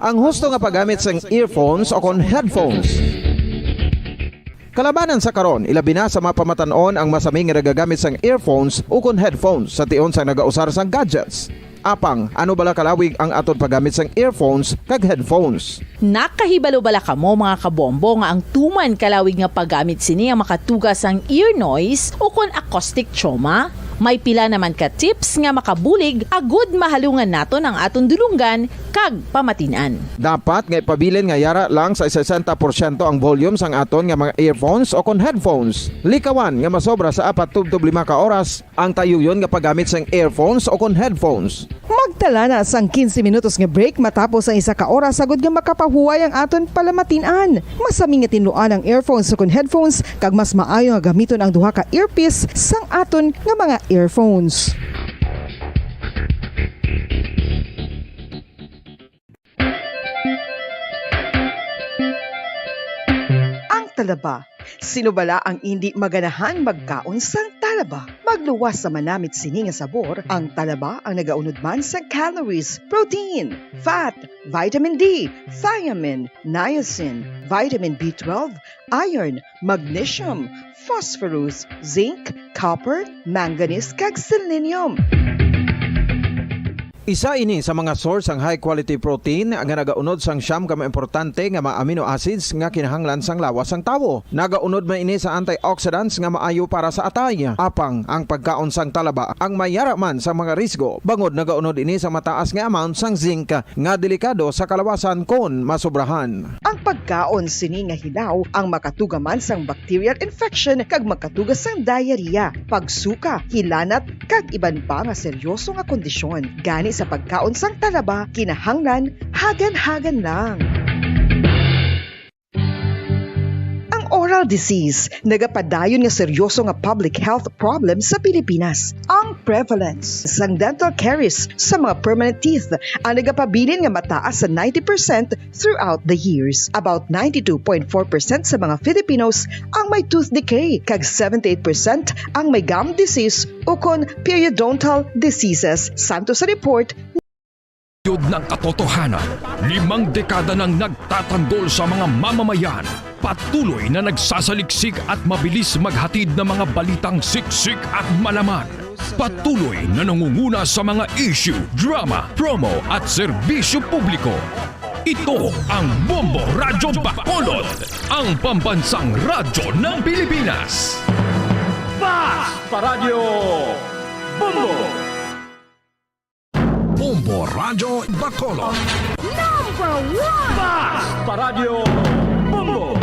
Ang husto nga paggamit sang earphones o kon headphones. Kalabanan sa karon, ilabi na sa mga pamatan-on ang masami nga nagagamit sang earphones o kon headphones sa tion sang nagausar sang gadgets. Apang, ano bala kalawig ang aton paggamit sang earphones kag headphones? Nakahibalo bala kamo, mga kabombo, nga ang tuman kalawig nga paggamit sini ang makatuga sang ear noise o kon acoustic trauma? May pila naman ka tips nga makabulig agud mahalungan naton ang aton dulonggan kag pamatin-an. Dapat nga ipabilin nga yara lang sa sesenta porsyento ang volume sang aton nga mga earphones o kon headphones. Likawan nga masobra sa apat tubtob lima ka oras ang tayuyon nga paggamit sang earphones o kon headphones. Magtala na sang quince minutos nga break matapos ang isa ka oras, agud nga makapahuway ang aton palamatin-an. Masami nga tinluan ang earphones o kon headphones, kag mas maayo nga gamiton ang duha ka earpiece sang aton nga mga earphones. Ang talaba. Sino bala ang indi maganahan magkaon sang talaba? Magluwas sa manamit sini nga sabor, ang talaba ang nagaunod man sa calories, protein, fat, vitamin D, thiamine, niacin, vitamin B twelve, iron, magnesium, phosphorus, zinc, copper, manganese, kag selenium. Isa ini sa mga source sang high quality protein nga nagaunod sang siyam ka mga importante nga mga amino acids nga kinahanglan sang lawas sang tawo. Nagaunod man ini sa antioxidants nga maayo para sa atay. Apang ang pagkaon sang talaba ang may yara man sa mga risgo, bangod nagaunod ini sa mataas nga amount sang zinc nga delikado sa kalawasan kon masobrahan. Ang pagkaon sini nga hilaw ang makatuga man sang bacterial infection kag makatuga sang diarrhea, pagsuka, hilanat, kag iban pa nga seryoso nga kondisyon. Gani sa pagkaon sang talaba, kinahanglan hagan-hagan lang. Ang oral disease nagapadayon nga seryoso nga public health problem sa Pilipinas. Ang prevalence sang dental caries sa mga permanent teeth ang nagapabilin nga mataas sa ninety percent throughout the years. About ninety-two point four percent sa mga Filipinos ang may tooth decay, kag seventy-eight percent ang may gum disease ukon periodontal diseases. Santo sa report, Yod ng katotohanan, limang dekada nang nagtatanggol sa mga mamamayan. Patuloy na nagsasaliksik at mabilis maghatid ng mga balitang siksik at malaman. Patuloy na nangunguna sa mga issue, drama, promo at serbisyo publiko. Ito ang Bombo Radyo Bacolod, ang pambansang radyo ng Pilipinas. Basta Radyo Bombo! Bombo Radyo Bacolod. Number one! Basta Radyo Bombo!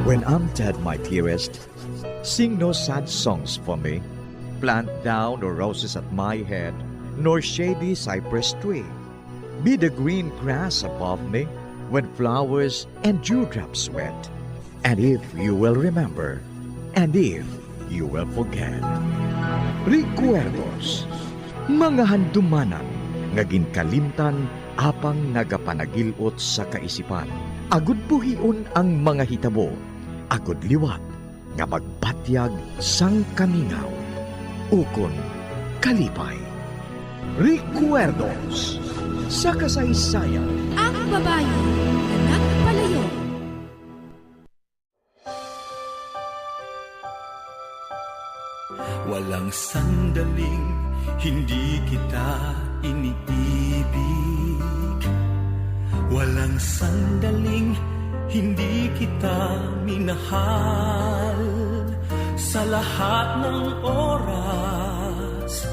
When I'm dead, my dearest, sing no sad songs for me. Plant thou no roses at my head, nor shady cypress tree. Be the green grass above me when flowers and dewdrops wet. And if you will remember, and if you will forget. Recuerdos, mga handumanan nga ginkalimtan apang nagapanagil-ot sa kaisipan. Agud buhion ang mga hitabo, agud liwat nga magbatyag sang kamingaw ukon kalipay. Recuerdos sa kasaysayan. Ang babayi nga nagpalayo. Walang sandaling hindi kita iniibig. Walang sandaling hindi kita minahal. Sa lahat ng oras,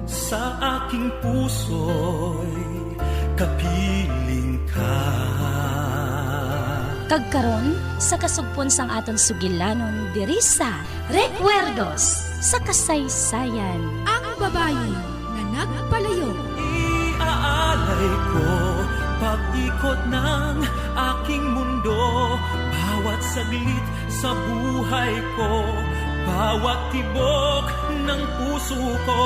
sa aking puso'y kapiling ka. Kag karon, sa kasugpon sang aton sugilanon diri sa Recuerdos sa Kasaysayan. Ang babayi nga nagpalayo. Iaalay ko pag-ikot ng aking mundo, bawat saglit sa buhay ko, bawat tibok ng puso ko,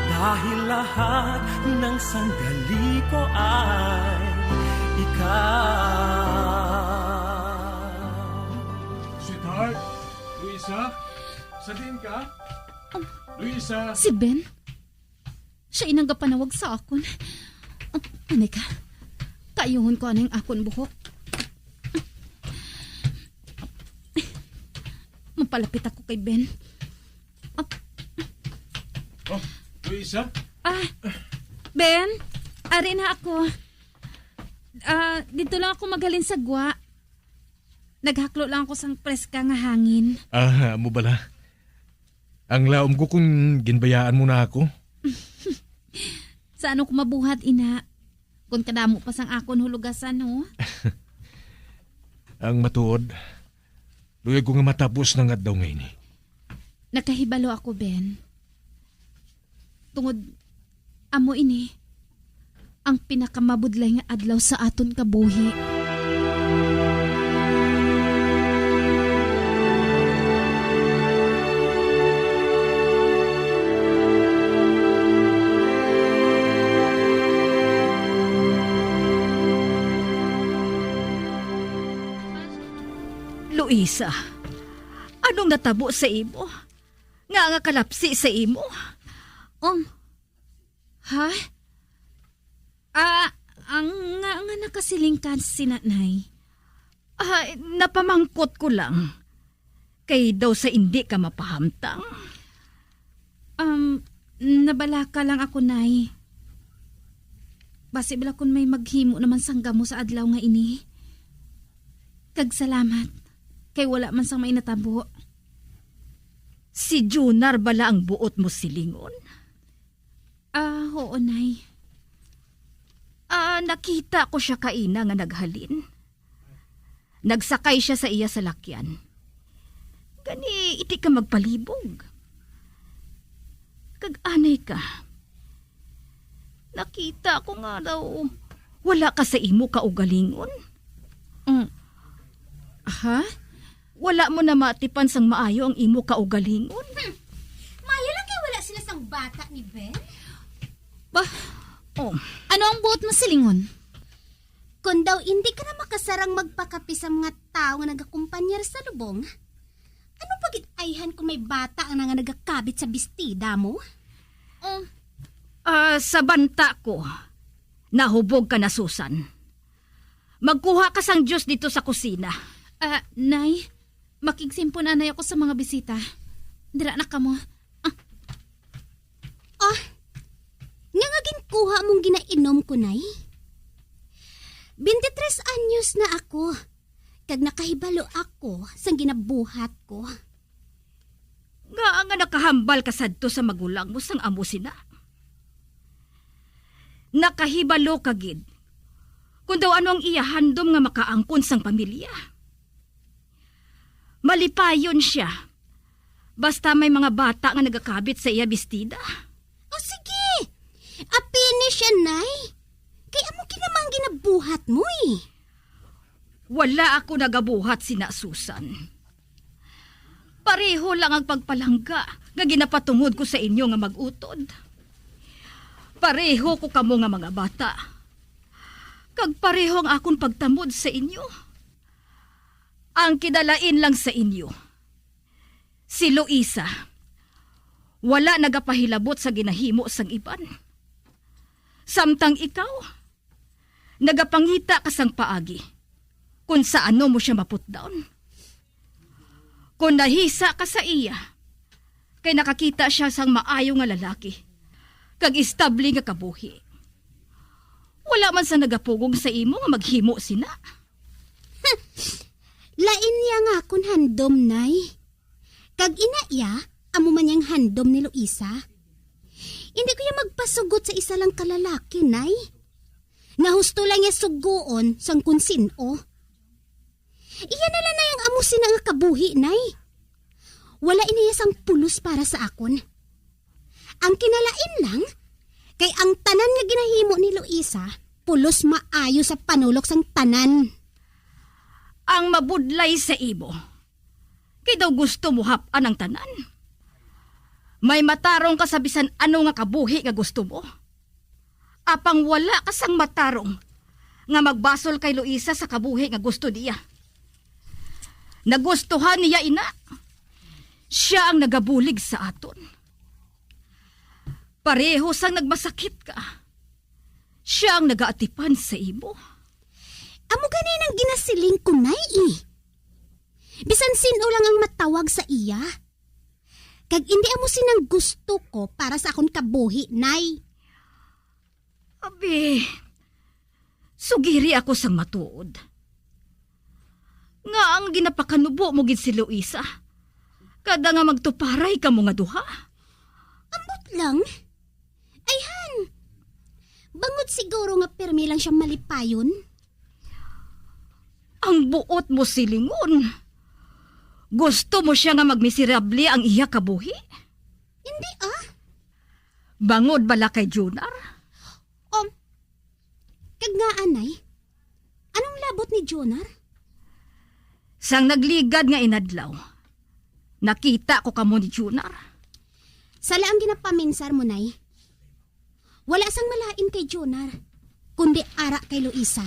dahil lahat ng sandali ko ay ikaw. Sweetheart, Luisa, sa diin ka? Um, Luisa! Si Ben? Siya inang gapanawag sa akon. Anay ka, kaayuhon ko anay ang akon buhok. Mapalapit ako kay Ben. Ah, Oh, Luisa? Ah, Ben, ari na ako. Ah, dito lang ako maghalin sa gwa. Naghaklo lang ako sang preska nga hangin. Ah, amo bala? Ang laom ko kung ginbayaan mo na ako. Sa ano ko mabuhat, ina? Kung kadamo pa sang akon hulugasan, no? Ang matuod, luyag ko nga matapos nang adlaw nga ini. Nakahibalo ako, Ben. Tungod amo ini ang pinakamabudlay nga adlaw sa aton kabuhi. Luisa, anong natabo sa imo? Nga nga kalapsi sa imo? Um, ha? Ah, ang nga, nga nakasiling ka si Nanay? Ah, napamangkot ko lang. Kay daw sa indi ka mapahamtang. Um, nabalaka lang ako, Nay. Basi bala kun may maghimo naman sang gamo sa adlaw nga ini. Kag salamat, kay wala man sang may natabo. Si Junar bala ang buot mo silingon? Ah, oo, Nay. Ah, nakita ko siya kaina nga naghalin. Nagsakay siya sa iya salakyan. Gani, iti ka magpalibog. Kag anay ka. Nakita ko nga daw wala ka sa imo kaugalingon. Mm. Ha? Wala mo na matipan sang maayo ang imo kaugalingon? Hmm. Maayo lang kay wala sila sang bata ni Ben. Ba? Oh. Ano ang buot mo silingon? Kon daw indi ka na makasarang magpakapi sa mga tawo nga nagakumpanyar sa lubong, ano pa gid ayhan kung may bata nga nga nagakabit sa bestida mo? Oh. Ah, sa banta ko, nahubog ka na, Susan. Magkuha ka sang juice dito sa kusina. Ah, Nay, makigsimpon anay ako sa mga bisita. Dira na kamo. Ah. Ah, nga nga ginkuha mong ginainom ko, Nay? Twenty-tres anyos na ako, kag nakahibalo ako sang ginabuhat ko. Ngaa nga nakahambal ka sadto sa magulang mo sang amo sina? Nakahibalo ka gid kon daw ano ang iya handom nga makaangkon sang pamilya. Malipayon sia basta may mga bata nga nagakabit sa iya bestida. O sige, apini siya, Nay. Kay amo gid naman ginabuhat mo, eh. Wala ako nagabuhat sina, Susan. Pareho lang ang pagpalangga nga ginapatungod ko sa inyo nga mag-utod. Pareho ko kamo nga mga bata. Kag pareho ang akon pagtamod sa inyo. Ang kinalain lang sa inyo, si Luisa, wala nagapahilabot sa ginahimo sang iban. Samtang ikaw, nagapangita ka sang paagi kon sa ano mo siya maputdawn. Kon nahisa ka sa iya, kay nakakita siya sang maayo nga lalaki, kag estable nga kabuhi. Wala man sa nagapugong sa imo nga maghimo sina. Lain niya nga akon handom, Nay. Kag ina iya, amo man yang handom ni Luisa. Hindi ko iya magpasugot sa isa lang ka lalaki, Nay. Nga husto lang niya sugoon sang kon sin-o. Iya na lang na yang amo sina nga kabuhi, Nay. Wala ini iya sang pulos para sa akon. Ang kinalain lang, kay ang tanan nga ginahimo ni Luisa, pulos maayo sa panulok sang tanan. Ang mabudlay sa imo, kay daw gusto mo hap-an ang tanan. May matarong ka sa bisan ano nga kabuhi nga gusto mo. Apang wala ka sang matarong nga magbasol kay Luisa sa kabuhi nga gusto niya. Nagustuhan niya ina. Siya ang nagabulig sa aton. Pareho sang nagmasakit ka, Siya ang nagaatipan sa imo. Amo gani nang ginasiling ko, Nay, eh. Bisan sin-o lang ang matawag sa iya. Kag indi amo sina ang gusto ko para sa akon kabuhi, Nay. Abi, sugiri ako sang matuod. Nga ang ginapakanubo mo gid si Luisa, kada nga magtuparay kamo nga duha? Ambot lang. Ayhan, bangod siguro nga pirmi lang siya malipayon. Ang buot mo silingon. Gusto mo siya nga magmiserable ang iya kabuhi? Hindi, ah. Bangod bala kay Junar? Um, kag nga, anay, anong labot ni Junar? Sang nagligad nga inadlaw, nakita ko kamo ni Junar. Sala ang ginapaminsar mo, Nay. Wala sang malain kay Junar, kundi ara kay Luisa.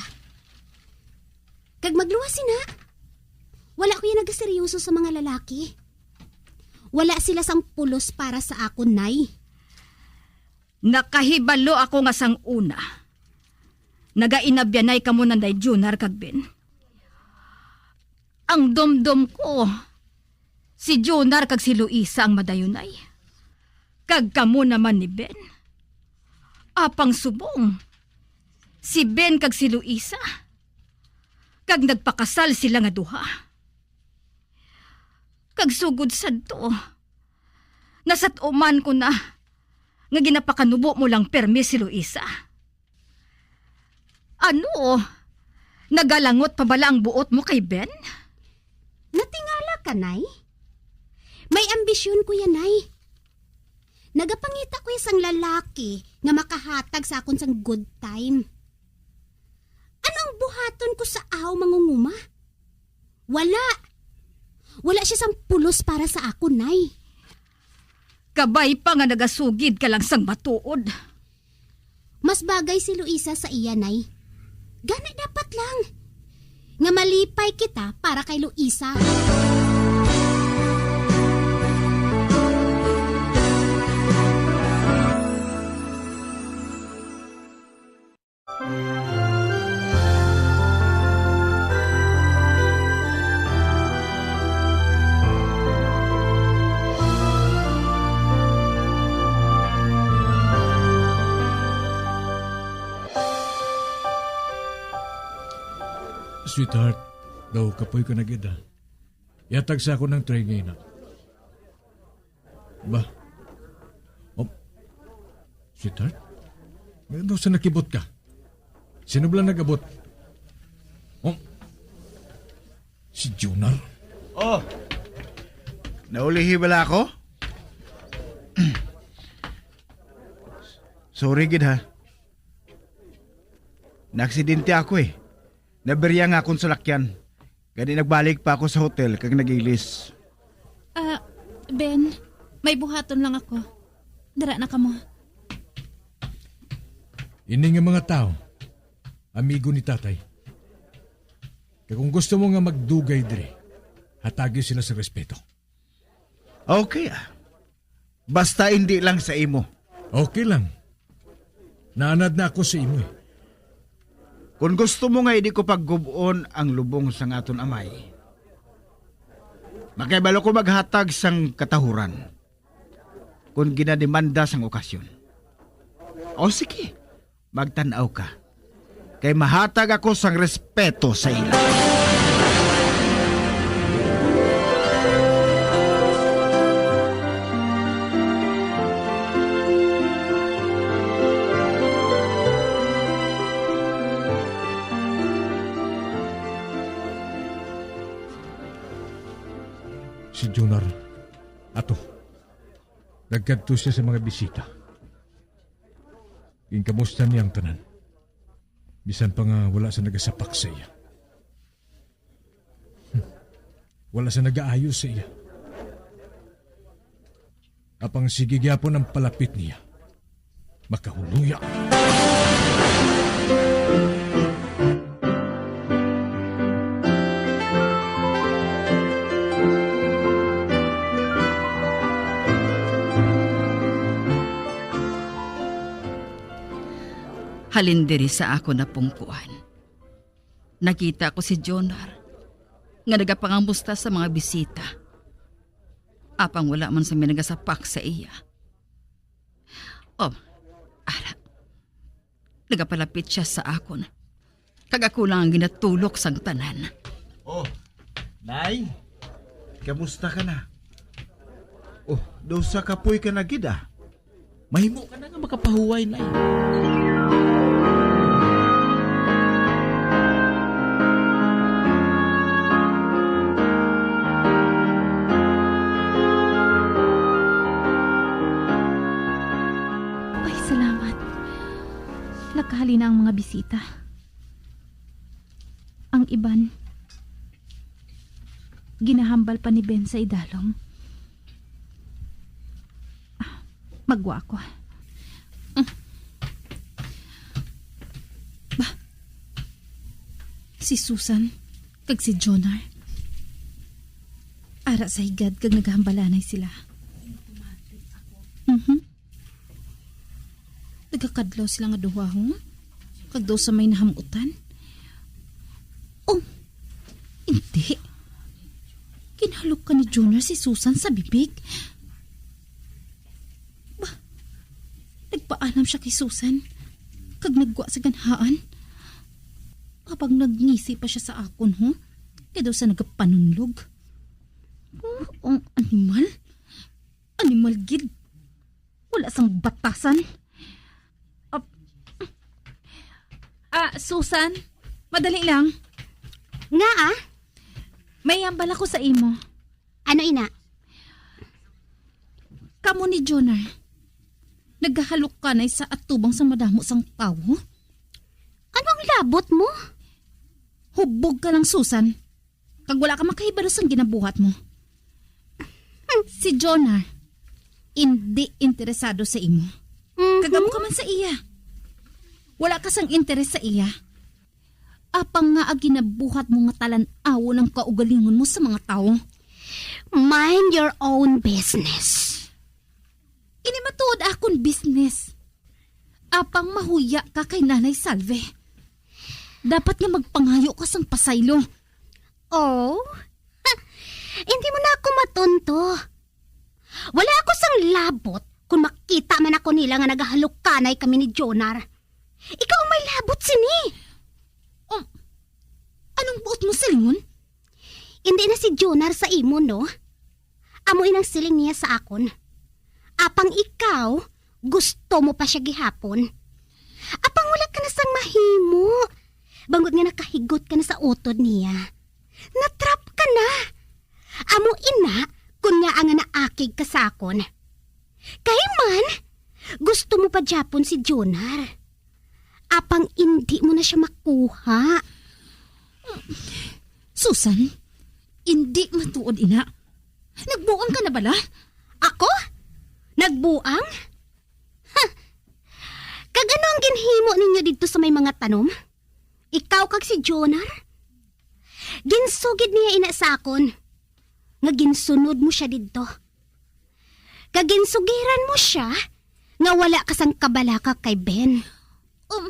Kag magluwas sina, wala ko yan nagaseryoso sa mga lalaki. Wala sila sang pulos para sa akon, Nay. Nakahibalo ako nga sang una, nagainabyanay kamo nanday Junar kag Ben. Ang dumdom ko, si Junar kag si Luisa ang madayunay. Kag kamo naman ni Ben. Apang subong, si Ben kag si Luisa. Kag nagpakasal sila nga duha. Kag sugod sadto, nasat-uman ko na nga ginapakanubo mo lang permi si Luisa. Ano? Nagalangot pa bala ang buot mo kay Ben? Natingala ka, Nay? May ambisyon ko yan, Nay. Nagapangita ko sang lalaki nga makahatag sa akon sang good time. Ano ang buhaton ko sa aw mangunguma? Wala. Wala siya sang pulos para sa akon, Nay. Kabay pa nga nagasugid ka lang sang matuod. Mas bagay si Luisa sa iya, Nay. Gani dapat lang nga malipay kita para kay Luisa. Sweetheart, daw kapoy ka na gid, ah. Ihatag sa ako ng tray ngayon, ah. Ba? Oh. Sweetheart? Ano sa nakibot ka? Sino bala nag-abot? Oh. Si Junar? Oh. Naulihi bala ako? Sorry gid, ha. Naaksidente ako, eh. Naberya nga akong salakyan. Gani nagbalik pa ako sa hotel kag nagilis. Ah, Ben, may buhaton lang ako. Dara na kamo. Ini nga mga tawo, amigo ni Tatay. Kag kung gusto mo nga magdugay diri, hatagi sila sa respeto. Okay, ah. Basta indi lang sa imo. Okay lang. Naanad na ako sa imo, eh. Kon gusto mo nga indi ko paggub-on ang lubong sang aton amay, makahibalo ko maghatag sang katahuran kon ginademanda sang okasyon. O sige, magtan-aw ka, kay mahatag ako sang respeto sa ila. Si Junar, ato, nagkadto siya sa mga bisita. Ginkamusta niya ang tanan, bisan pa nga wala sa nagasapak sa iya. Hmm. Wala sa nagaayo sa iya. Apang sige gyapon ang palapit niya, makahuluya. Halin diri sa akon napungkuan. Nakita ko si Jonar nga nagapangamusta sa mga bisita. Apang wala man sa may nagasapak sa iya. Oh, ara. Nagapalapit siya sa akon. Kag ako lang ang ginatulok sang tanan. Oh, Nay, kamusta ka na? Oh, daw sa kapoy ka na gid, ah. Mahimo ka na nga makapahuway, Nay. Ay, salamat. Nakahali na ang mga bisita. Ang iban, ginahambal pa ni Ben sa idalom. Ah, magwa ako. Mm. Ba, si Susan kag si Jonar ara sa higad kag naghambalanay sila. Mhm. Nagakadlaw sila nga duha, ho? Kag daw sa may nahamutan? Oh, hindi. Ginhalokan ni Jonar si Susan sa bibig. Ba, nagpaalam siya kay Susan, kag nagwa sa ganhaan. Habang nagngisi pa siya sa akon, ho? Kay daw sa nagapanunlog. Oh, ang animal. Animal gid. Wala sang batasan. Ap-, ah, Susan, madali lang. Nga, ah? May hambal ako sa imo. Ano ina? Kamo ni Jonar, nagahalok ka na sa atubang sang madamo sang tawo? Ano ang labot mo? Hubog ka lang, Susan. Kag wala ka makahibalo sang ginabuhat mo. Si Jonar, indi interesado sa imo. Mhm. Kag amo ka man sa iya. Wala ka sang interes sa iya. Apang nga ang ginabuhat mo nga talan-awon ang kaugalingon mo sa mga tawo. Mind your own business. Ini matuod akon business. Apang mahuya ka kay Nanay Salve. Dapat nga magpangayo ka sang pasaylo. Oh? Ha, hindi mo na ako matunto. Wala ako sang labot kung makita man ako nila nga nagahalukanay kami ni Jonar. Ikaw ang may labot sini. Um, anong buot mo silingon? Hindi na si Jonar sa imo, no? Amo inang siling niya sa akon. Apang ikaw, gusto mo pa siya gihapon. Apang wala ka na sang mahimo. Bangod nga nakahigot ka na sa utod niya. Natrap ka na. Amo ina, kun ngaa nga naakig ka sa akon. Kay man, gusto mo pa gyapon si Jonar. Apang indi mo na siya makuha. Susan, indi matuod ina. Nagbuang ka na bala? Ako? Nagbuang? Ha! Kag ano ang ginhimo ninyo didto sa may mga tanom? Ikaw kag si Jonar? Ginsugid niya ina sa akon nga ginsunod mo siya didto. Kag ginsugiran mo siya nga wala ka sang kabalaka kay Ben. Um,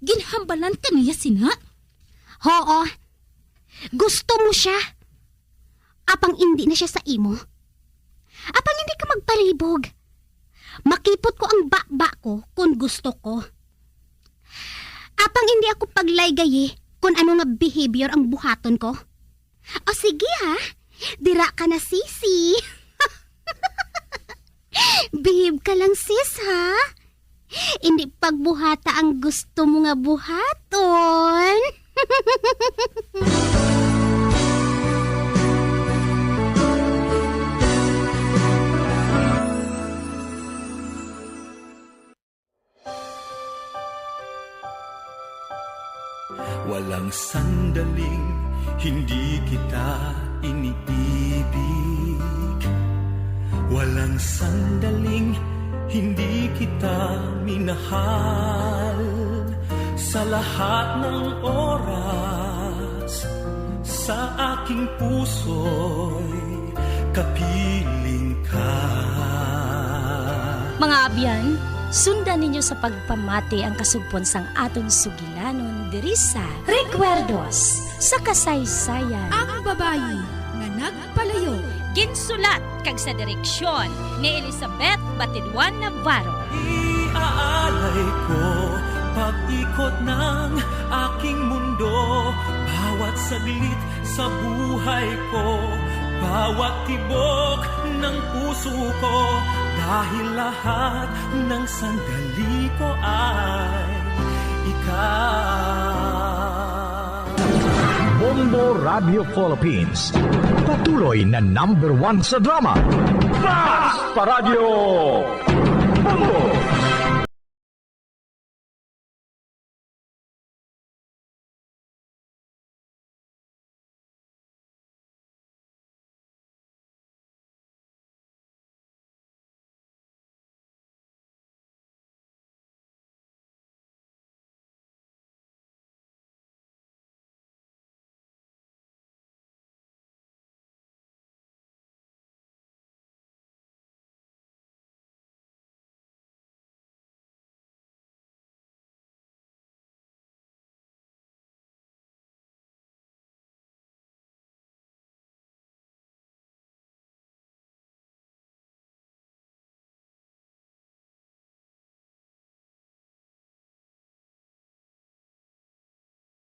ginhambalan ka niya sina? Hoo. Gusto mo siya. Apang indi na siya sa imo. Apang hindi ka magpalibog. Makipot ko ang baba ko kon gusto ko. Apang indi ako paglaygayi kon ano nga behavior ang buhaton ko. O sige ha, dira ka na, sisi. Behave ka lang, sis, ha? Indi pagbuhata ang gusto mo nga buhaton. Walang sandaling hindi kita iniibig. Walang sandaling hindi kita minahal. Sa lahat ng oras, sa aking puso'y kapiling ka. Mga abyan, Sundan ninyo sa pagpamati ang kasugpon sang aton sugilanon diri sa Recuerdos sa Kasaysayan. Ang babayi nga nagpalayo. Ginsulat kag sa direksyon ni Elizabeth Batiduan Navarro. Iaalay ko pag-ikot ng aking mundo, bawat saglit sa buhay ko, bawat tibok ng puso ko, dahil lahat ng sandali ko ay ikaw. Bombo Radio Philippines, patuloy na number one sa drama. Basta Radyo Bombo!